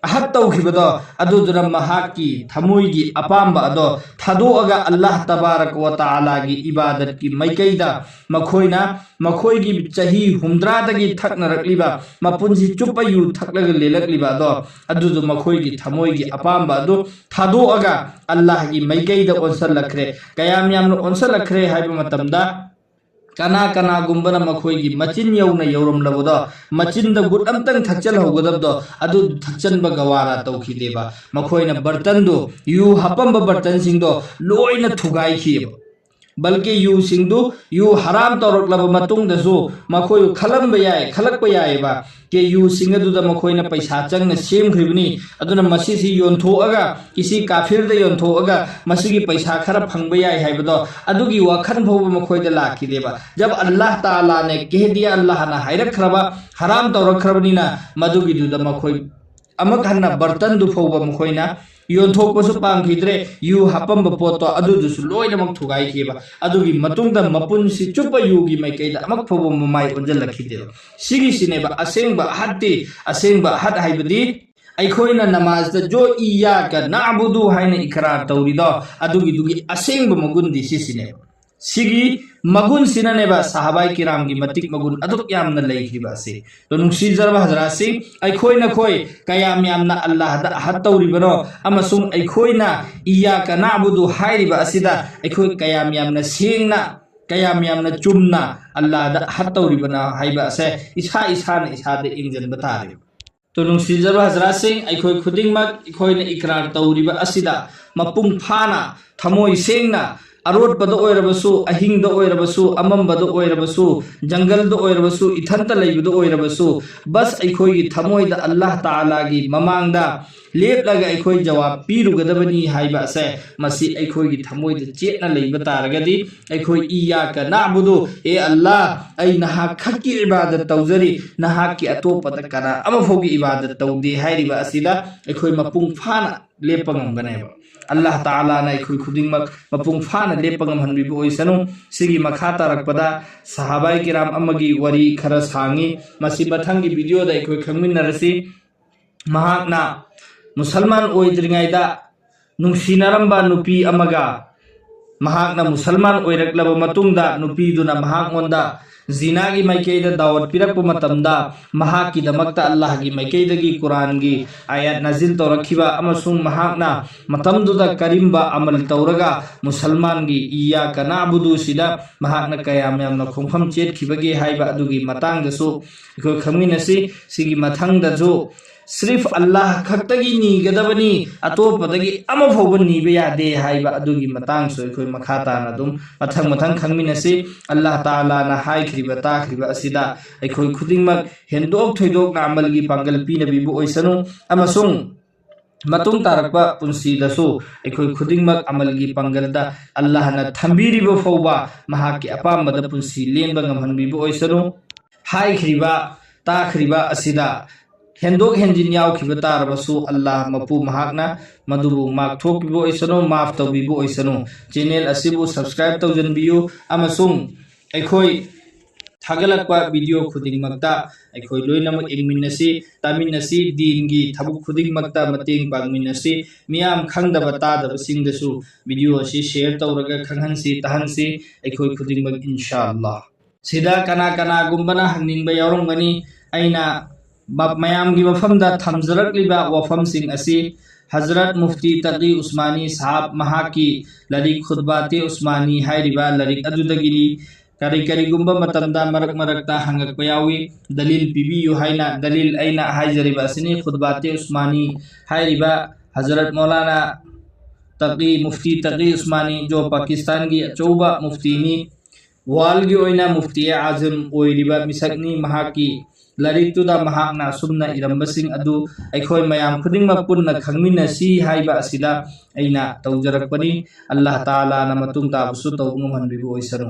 ꯑꯍꯠ ꯇꯧꯈꯤꯕꯗꯣ, ꯑꯗꯨꯗꯨꯅ ꯃꯍꯥꯛꯀꯤ ꯊꯃꯣꯏꯒꯤ ꯑꯄꯥꯝꯕ ꯑꯗꯣ ꯊꯥꯗꯣꯛꯑꯒ ꯑꯜꯂꯥꯍ ꯇꯕꯥꯔꯛ ꯋ ꯇꯥꯂꯥꯒꯤ ꯏꯕꯥꯗꯠꯀꯤ ꯃꯥꯏꯀꯩꯗ ꯃꯈꯣꯏꯅ ꯃꯈꯣꯏꯒꯤ ꯆꯍꯤ ꯍꯨꯝꯗ꯭ꯔꯥꯗꯒꯤ ꯊꯛꯅꯔꯛꯂꯤꯕ, ꯃꯄꯨꯟꯁꯤ ꯆꯨꯞꯄ ꯌꯨ ꯊꯛꯂꯒ ꯂꯦꯜꯂꯛꯂꯤꯕ ꯑꯗꯣ, ꯑꯗꯨꯗꯨ ꯃꯈꯣꯏꯒꯤ ꯊꯃꯣꯏꯒꯤ ꯑꯄꯥꯝꯕ ꯑꯗꯨ ꯊꯥꯗꯣꯛꯑꯒ ꯑꯜꯂꯥꯍꯒꯤ ꯃꯥꯏꯀꯩꯗ ꯑꯣꯟꯁꯜꯂꯛꯈ꯭ꯔꯦ꯫ ꯀꯌꯥꯝ ꯌꯥꯝꯅ ꯑꯣꯟꯁꯜꯂꯛꯈ꯭ꯔꯦ ꯍꯥꯏꯕ ꯃꯇꯝꯗ, ꯀꯅꯥ ꯀꯅꯥꯒꯨꯝꯕꯅ ꯃꯈꯣꯏꯒꯤ ꯃꯆꯤꯟ ꯌꯧꯅ ꯌꯧꯔꯝꯂꯕꯗꯣ, ꯃꯆꯤꯟꯗ ꯒꯨꯠ ꯑꯝꯇꯪ ꯊꯛꯆꯜꯍꯧꯒꯗꯕꯗꯣ, ꯑꯗꯨ ꯊꯛꯆꯟꯕ ꯒꯋꯥꯔꯥ ꯇꯧꯈꯤꯗꯦꯕ꯫ ꯃꯈꯣꯏꯅ ꯕꯔꯇꯟꯗꯨ, ꯌꯨ ꯍꯥꯄꯝꯕ ꯕꯔꯇꯟꯁꯤꯡꯗꯣ ꯂꯣꯏꯅ ꯊꯨꯒꯥꯏꯈꯤꯑꯕ꯫ ꯕꯜꯀꯤ ꯌꯨꯁꯤꯡꯗꯨ ꯌꯨ ꯍꯔꯥꯝ ꯇꯧꯔꯛꯂꯕ ꯃꯇꯨꯡꯗꯁꯨ ꯃꯈꯣꯏ ꯈꯜꯂꯝꯕ ꯌꯥꯏ, ꯈꯜꯂꯛꯄ ꯌꯥꯏꯑꯕ, ꯀꯦ ꯌꯨꯁꯤꯡ ꯑꯗꯨꯗ ꯃꯈꯣꯏꯅ ꯄꯩꯁꯥ ꯆꯪꯅ ꯁꯦꯝꯈ꯭ꯔꯤꯕꯅꯤ, ꯑꯗꯨꯅ ꯃꯁꯤꯁꯤ ꯌꯣꯟꯊꯣꯛꯑꯒ ꯀꯤꯁꯤ ꯀꯥꯐꯤꯔꯗ ꯌꯣꯟꯊꯣꯛꯑꯒ ꯃꯁꯤꯒꯤ ꯄꯩꯁꯥ ꯈꯔ ꯐꯪꯕ ꯌꯥꯏ ꯍꯥꯏꯕꯗꯣ, ꯑꯗꯨꯒꯤ ꯋꯥꯈꯜ ꯐꯥꯎꯕ ꯃꯈꯣꯏꯗ ꯂꯥꯛꯈꯤꯗꯦꯕ꯫ ꯖꯕ ꯑꯜꯂꯥꯍ ꯇꯥꯂꯥꯅꯦ, ꯀꯦꯍꯗꯤꯌꯥ ꯑꯜꯂꯥꯍꯅ ꯍꯥꯏꯔꯛꯈ꯭ꯔꯕ, ꯍꯔꯥꯝ ꯇꯧꯔꯛꯈ꯭ꯔꯕꯅꯤꯅ, ꯃꯗꯨꯒꯤꯗꯨꯗ ꯃꯈꯣꯏ ꯑꯃꯨꯛ ꯍꯟꯅ ꯕꯔꯇꯟꯗꯨ ꯐꯥꯎꯕ ꯃꯈꯣꯏꯅ ꯌꯣꯟꯊꯣꯛꯄꯁꯨ ꯄꯥꯝꯈꯤꯗ꯭ꯔꯦ, ꯌꯨ ꯍꯥꯞꯄꯝꯕ ꯄꯣꯠꯇꯣ ꯑꯗꯨꯗꯨꯁꯨ ꯂꯣꯏꯅꯃꯛ ꯊꯨꯒꯥꯏꯈꯤꯕ꯫ ꯑꯗꯨꯒꯤ ꯃꯇꯨꯡꯗ ꯃꯄꯨꯟꯁꯤ ꯆꯨꯞꯄ ꯌꯨꯒꯤ ꯃꯥꯏꯀꯩꯗ ꯑꯃꯨꯛ ꯐꯥꯎꯕ ꯃꯃꯥꯏ ꯑꯣꯟꯁꯤꯜꯂꯛꯈꯤꯗꯦꯕ꯫ ꯁꯤꯒꯤꯁꯤꯅꯦꯕ ꯑꯁꯦꯡꯕ ꯑꯍꯠꯇꯤ, ꯑꯁꯦꯡꯕ ꯑꯍꯠ ꯍꯥꯏꯕꯗꯤ ꯑꯩꯈꯣꯏꯅ ꯅꯃꯥꯖꯇ ꯖꯣ ꯏꯌꯥꯀ ꯅꯥꯕꯨꯗꯨ ꯍꯥꯏꯅ ꯏꯈꯔꯥꯔ ꯇꯧꯔꯤꯗꯣ, ꯑꯗꯨꯒꯤꯗꯨꯒꯤ ꯑꯁꯦꯡꯕ ꯃꯒꯨꯟꯗꯤ ꯁꯤꯁꯤꯅꯦꯕ꯫ ꯁꯤꯒꯤ ꯃꯒꯨꯟꯁꯤꯅꯅꯦꯕ ꯁꯍꯥꯕꯥꯏ ꯀꯤꯔꯥꯝꯒꯤ ꯃꯇꯤꯛ ꯃꯒꯨꯟ ꯑꯗꯨꯛ ꯌꯥꯝꯅ ꯂꯩꯈꯤꯕ ꯑꯁꯤ꯫ ꯑꯗꯣ ꯅꯨꯡꯁꯤꯖꯔꯕ ꯍꯖꯔꯥꯠꯁꯤꯡ, ꯑꯩꯈꯣꯏ ꯅꯈꯣꯏ ꯀꯌꯥꯝ ꯌꯥꯝꯅ ꯑꯜꯂꯥꯍꯗ ꯑꯍꯠ ꯇꯧꯔꯤꯕꯅꯣ, ꯑꯃꯁꯨꯡ ꯑꯩꯈꯣꯏꯅ ꯏꯌꯥꯀ ꯅꯥꯕꯨꯗꯨ ꯍꯥꯏꯔꯤꯕ ꯑꯁꯤꯗ ꯑꯩꯈꯣꯏ ꯀꯌꯥꯝ ꯌꯥꯝꯅ ꯁꯦꯡꯅ ꯀꯌꯥꯝ ꯌꯥꯝꯅ ꯆꯨꯝꯅ ꯑꯜꯂꯥꯗ ꯑꯍꯠ ꯇꯧꯔꯤꯕꯅ ꯍꯥꯏꯕ ꯑꯁꯦ ꯏꯁꯥ ꯏꯁꯥꯅ ꯏꯁꯥꯗ ꯌꯦꯡꯁꯤꯟꯕ ꯇꯥꯔꯦ꯫ ꯇꯣ, ꯅꯨꯡꯁꯤꯖꯕ ꯍꯖꯔꯥꯠꯁꯤꯡ, ꯑꯩꯈꯣꯏ ꯈꯨꯗꯤꯡꯃꯛ ꯑꯩꯈꯣꯏꯅ ꯏꯀ꯭ꯔꯥꯔ ꯇꯧꯔꯤꯕ ꯑꯁꯤꯗ ꯃꯄꯨꯡ ꯐꯥꯅ, ꯊꯃꯣꯏ ꯁꯦꯡꯅ, ꯑꯔꯣꯠꯄꯗ ꯑꯣꯏꯔꯕꯁꯨ, ꯑꯍꯤꯡꯗ ꯑꯣꯏꯔꯕꯁꯨ, ꯑꯃꯝꯕꯗ ꯑꯣꯏꯔꯕꯁꯨ, ꯖꯪꯒꯜꯗ ꯑꯣꯏꯔꯕꯁꯨ, ꯏꯊꯟꯇ ꯂꯩꯕꯗ ꯑꯣꯏꯔꯕꯁꯨ, ꯕꯁ ꯑꯩꯈꯣꯏꯒꯤ ꯊꯃꯣꯏꯗ ꯑꯜꯂꯥꯍ ꯇꯥꯂꯥꯒꯤ ꯃꯃꯥꯡꯗ ꯂꯦꯞꯂꯒ ꯑꯩꯈꯣꯏ ꯖꯋꯥꯕ ꯄꯤꯔꯨꯒꯗꯕꯅꯤ ꯍꯥꯏꯕ ꯑꯁꯦ, ꯃꯁꯤ ꯑꯩꯈꯣꯏꯒꯤ ꯊꯃꯣꯏꯗ ꯆꯦꯠꯅ ꯂꯩꯕ ꯇꯥꯔꯒꯗꯤ, ꯑꯩꯈꯣꯏ "ꯏꯌꯥꯀ ꯅꯥꯕꯨꯗꯨ", "ꯑꯦ ꯑꯜꯂꯥ, ꯑꯩ ꯅꯍꯥꯛ ꯈꯛꯀꯤ ꯏꯕꯥꯗꯠ ꯇꯧꯖꯔꯤ, ꯅꯍꯥꯛꯀꯤ ꯑꯇꯣꯞꯄꯗ ꯀꯅꯥ ꯑꯃꯐꯥꯎꯒꯤ ꯏꯕꯥꯗꯠ ꯇꯧꯗꯦ" ꯍꯥꯏꯔꯤꯕ ꯑꯁꯤꯗ ꯑꯩꯈꯣꯏ ꯃꯄꯨꯡ ꯐꯥꯅ ꯂꯦꯞꯄ ꯉꯝꯒꯅꯦꯕ꯫ ꯑꯜꯂꯥꯍ ꯇꯥꯂꯥꯅ ꯑꯩꯈꯣꯏ ꯈꯨꯗꯤꯡꯃꯛ ꯃꯄꯨꯡ ꯐꯥꯅ ꯂꯦꯞꯄ ꯉꯝꯍꯟꯕꯤꯕ ꯑꯣꯏꯁꯅꯨ꯫ ꯁꯤꯒꯤ ꯃꯈꯥ ꯇꯥꯔꯛꯄꯗ ꯁꯍꯥꯕꯥꯏ ꯀꯤꯔꯥꯝ ꯑꯃꯒꯤ ꯋꯥꯔꯤ ꯈꯔ ꯁꯥꯡꯉꯤ, ꯃꯁꯤ ꯃꯊꯪꯒꯤ ꯚꯤꯗꯤꯑꯣꯗ ꯑꯩꯈꯣꯏ ꯈꯪꯃꯤꯟꯅꯔꯁꯤ꯫ ꯃꯍꯥꯛꯅ ꯃꯨꯁꯜꯃꯥꯟ ꯑꯣꯏꯗ꯭ꯔꯤꯉꯩꯗ ꯅꯨꯡꯁꯤꯅꯔꯝꯕ ꯅꯨꯄꯤ ꯑꯃꯒ, ꯃꯍꯥꯛꯅ ꯃꯨꯁꯜꯃꯥꯟ ꯑꯣꯏꯔꯛꯂꯕ ꯃꯇꯨꯡꯗ ꯅꯨꯄꯤꯗꯨꯅ ꯃꯍꯥꯛꯉꯣꯟꯗ ꯖꯤꯅꯥꯒꯤ ꯃꯥꯏꯀꯩꯗ ꯗꯥꯋꯠ ꯄꯤꯔꯛꯄ ꯃꯇꯝꯗ, ꯃꯍꯥꯛꯀꯤꯗꯃꯛꯇ ꯑꯜꯂꯥꯍꯒꯤ ꯃꯥꯏꯀꯩꯗꯒꯤ ꯀꯨꯔꯥꯟꯒꯤ ꯑꯥꯌꯥꯠ ꯅꯥꯖꯤꯜ ꯇꯧꯔꯛꯈꯤꯕ ꯑꯃꯁꯨꯡ ꯃꯍꯥꯛꯅ ꯃꯇꯝꯗꯨꯗ ꯀꯔꯤꯝꯕ ꯑꯃꯜ ꯇꯧꯔꯒ ꯃꯨꯁꯜꯃꯥꯟꯒꯤ "ꯏꯌꯥꯀ ꯅꯥꯕꯨꯗꯨ" ꯁꯤꯗ ꯃꯍꯥꯛꯅ ꯀꯌꯥꯝ ꯌꯥꯝꯅ ꯈꯣꯡꯐꯝ ꯆꯦꯠꯈꯤꯕꯒꯦ ꯍꯥꯏꯕ ꯑꯗꯨꯒꯤ ꯃꯇꯥꯡꯗꯁꯨ ꯑꯩꯈꯣꯏ ꯈꯪꯃꯤꯟꯅꯁꯤ꯫ ꯁꯤꯒꯤ ꯃꯊꯪꯗꯁꯨ ꯁ꯭ꯔꯤꯐ ꯑꯜꯂꯥꯍ ꯈꯛꯇꯒꯤ ꯅꯤꯒꯗꯕꯅꯤ, ꯑꯇꯣꯞꯄꯗꯒꯤ ꯑꯃ ꯐꯥꯎꯕ ꯅꯤꯕ ꯌꯥꯗꯦ ꯍꯥꯏꯕ ꯑꯗꯨꯒꯤ ꯃꯇꯥꯡꯁꯨ ꯑꯩꯈꯣꯏ ꯃꯈꯥ ꯇꯥꯅ ꯑꯗꯨꯝ ꯃꯊꯪ ꯃꯊꯪ ꯈꯪꯃꯤꯟꯅꯁꯤ꯫ ꯑꯜꯂꯥꯍ ꯇꯥꯂꯥꯅ ꯍꯥꯏꯈ꯭ꯔꯤꯕ, ꯇꯥꯈ꯭ꯔꯤꯕ ꯑꯁꯤꯗ ꯑꯩꯈꯣꯏ ꯈꯨꯗꯤꯡꯃꯛ ꯍꯦꯟꯗꯣꯛ ꯊꯣꯏꯗꯣꯛꯅ ꯑꯃꯜꯒꯤ ꯄꯥꯡꯒꯜ ꯄꯤꯅꯕꯤꯕ ꯑꯣꯏꯁꯅꯨ, ꯑꯃꯁꯨꯡ ꯃꯇꯨꯡ ꯇꯥꯔꯛꯄ ꯄꯨꯟꯁꯤꯗꯁꯨ ꯑꯩꯈꯣꯏ ꯈꯨꯗꯤꯡꯃꯛ ꯑꯃꯜꯒꯤ ꯄꯥꯡꯒꯜꯗ ꯑꯜꯂꯥꯍꯅ ꯊꯝꯕꯤꯔꯤꯕ ꯐꯥꯎꯕ ꯃꯍꯥꯛꯀꯤ ꯑꯄꯥꯝꯕꯗ ꯄꯨꯟꯁꯤ ꯂꯦꯟꯕ ꯉꯝꯍꯟꯕꯤꯕ ꯑꯣꯏꯁꯅꯨ꯫ ꯍꯥꯏꯈ꯭ꯔꯤꯕ, ꯇꯥꯈ꯭ꯔꯤꯕ ꯑꯁꯤꯗ ꯍꯦꯟꯗꯣꯛ ꯍꯦꯟꯖꯤꯟ ꯌꯥꯎꯈꯤꯕ ꯇꯥꯔꯕꯁꯨ, ꯑꯜꯂꯥꯍ ꯃꯄꯨ ꯃꯍꯥꯛꯅ ꯃꯗꯨꯕꯨ ꯃꯥꯛꯊꯣꯛꯄꯤꯕ ꯑꯣꯏꯁꯅꯨ, ꯃꯥꯐ ꯇꯧꯕꯤꯕ ꯑꯣꯏꯁꯅꯨ꯫ ꯆꯦꯅꯦꯜ ꯑꯁꯤꯕꯨ ꯁꯕꯁꯀ꯭ꯔꯥꯏꯕ ꯇꯧꯖꯟꯕꯤꯌꯨ, ꯑꯃꯁꯨꯡ ꯑꯩꯈꯣꯏ ꯊꯥꯒꯠꯂꯛꯄ ꯚꯤꯗꯤꯑꯣ ꯈꯨꯗꯤꯡꯃꯛꯇ ꯑꯩꯈꯣꯏ ꯂꯣꯏꯅꯃꯛ ꯌꯦꯡꯃꯤꯟꯅꯁꯤ, ꯇꯥꯃꯤꯟꯅꯁꯤ, ꯗꯤꯟꯒꯤ ꯊꯕꯛ ꯈꯨꯗꯤꯡꯃꯛꯇ ꯃꯇꯦꯡ ꯄꯥꯡꯃꯤꯟꯅꯁꯤ꯫ ꯃꯤꯌꯥꯝ ꯈꯪꯗꯕ ꯇꯥꯗꯕꯁꯤꯡꯗꯁꯨ ꯚꯤꯗꯤꯑꯣ ꯑꯁꯤ ꯁꯤꯌꯔ ꯇꯧꯔꯒ ꯈꯪꯍꯟꯁꯤ, ꯇꯥꯍꯟꯁꯤ, ꯑꯩꯈꯣꯏ ꯈꯨꯗꯤꯡꯃꯛ, ꯏꯟꯁꯥ ꯑꯜꯂꯥꯍ꯫ ꯁꯤꯗ ꯀꯅꯥ ꯀꯅꯥꯒꯨꯝꯕꯅ ꯍꯪꯅꯤꯡꯕ ꯌꯥꯎꯔꯝꯒꯅꯤ, ꯑꯩꯅ ꯃ-, ꯃꯌꯥꯝꯒꯤ ꯃꯐꯝꯗ ꯊꯝꯖꯔꯛꯂꯤꯕ ꯋꯥꯐꯝꯁꯤꯡ ꯑꯁꯤ ꯍꯖꯔꯠ ꯃꯨꯐꯇꯤ ꯇꯥꯀꯤ ꯎꯁꯃꯥꯅꯤ ꯁꯥꯍꯕ ꯃꯍꯥꯛꯀꯤ ꯂꯥꯏꯔꯤꯛ ꯈꯨꯠꯕꯥꯇꯦ ꯎꯁꯃꯥꯅꯤ ꯍꯥꯏꯔꯤꯕ ꯂꯥꯏꯔꯤꯛ ꯑꯗꯨꯗꯒꯤꯅꯤ꯫ ꯀꯔꯤ ꯀꯔꯤꯒꯨꯝꯕ ꯃꯇꯝꯗ ꯃꯔꯛ ꯃꯔꯛꯇ ꯍꯪꯉꯛꯄ ꯌꯥꯎꯏ, ꯗꯂꯤꯜ ꯄꯤꯕꯤꯌꯨ ꯍꯥꯏꯅ꯫ ꯗꯂꯤꯜ ꯑꯩꯅ ꯍꯥꯏꯖꯔꯤꯕ ꯑꯁꯤꯅꯤ, ꯈꯨꯠꯕꯥꯇꯦ ꯎꯁꯃꯥꯅꯤ ꯍꯥꯏꯔꯤꯕ ꯍꯖꯔꯠ ꯃꯧꯂꯥꯅꯥ ꯇꯥꯀꯤ, ꯃꯨꯐꯇꯤ ꯇꯥꯀꯤ ꯎꯁꯃꯥꯅꯤ, ꯖꯣ ꯄꯥꯀꯤꯁꯇꯥꯟꯒꯤ ꯑꯆꯧꯕ ꯃꯨꯐꯇꯤꯅꯤ, ꯋꯥꯔꯜꯒꯤ ꯑꯣꯏꯅ ꯃꯨꯐꯇꯤ ꯑꯥꯖꯝ ꯑꯣꯏꯔꯤꯕ ꯃꯤꯁꯛꯅꯤ꯫ ꯃꯍꯥꯛꯀꯤ ꯂꯥꯏꯔꯤꯛꯇꯨꯗ ꯃꯍꯥꯛꯅ ꯑꯁꯨꯝꯅ ꯏꯔꯝꯕꯁꯤꯡ ꯑꯗꯨ ꯑꯩꯈꯣꯏ ꯃꯌꯥꯝ ꯈꯨꯗꯤꯡꯃꯛ ꯄꯨꯟꯅ ꯈꯪꯃꯤꯟꯅꯁꯤ ꯍꯥꯏꯕ ꯑꯁꯤꯗ ꯑꯩꯅ ꯇꯧꯖꯔꯛꯄꯅꯤ꯫ ꯑꯜꯂꯥꯍ ꯇꯥꯂꯥꯅ ꯃꯇꯨꯡ ꯇꯥꯕꯁꯨ ꯇꯧꯕ ꯉꯝꯍꯟꯕꯤꯕ ꯑꯣꯏꯁꯅꯨ꯫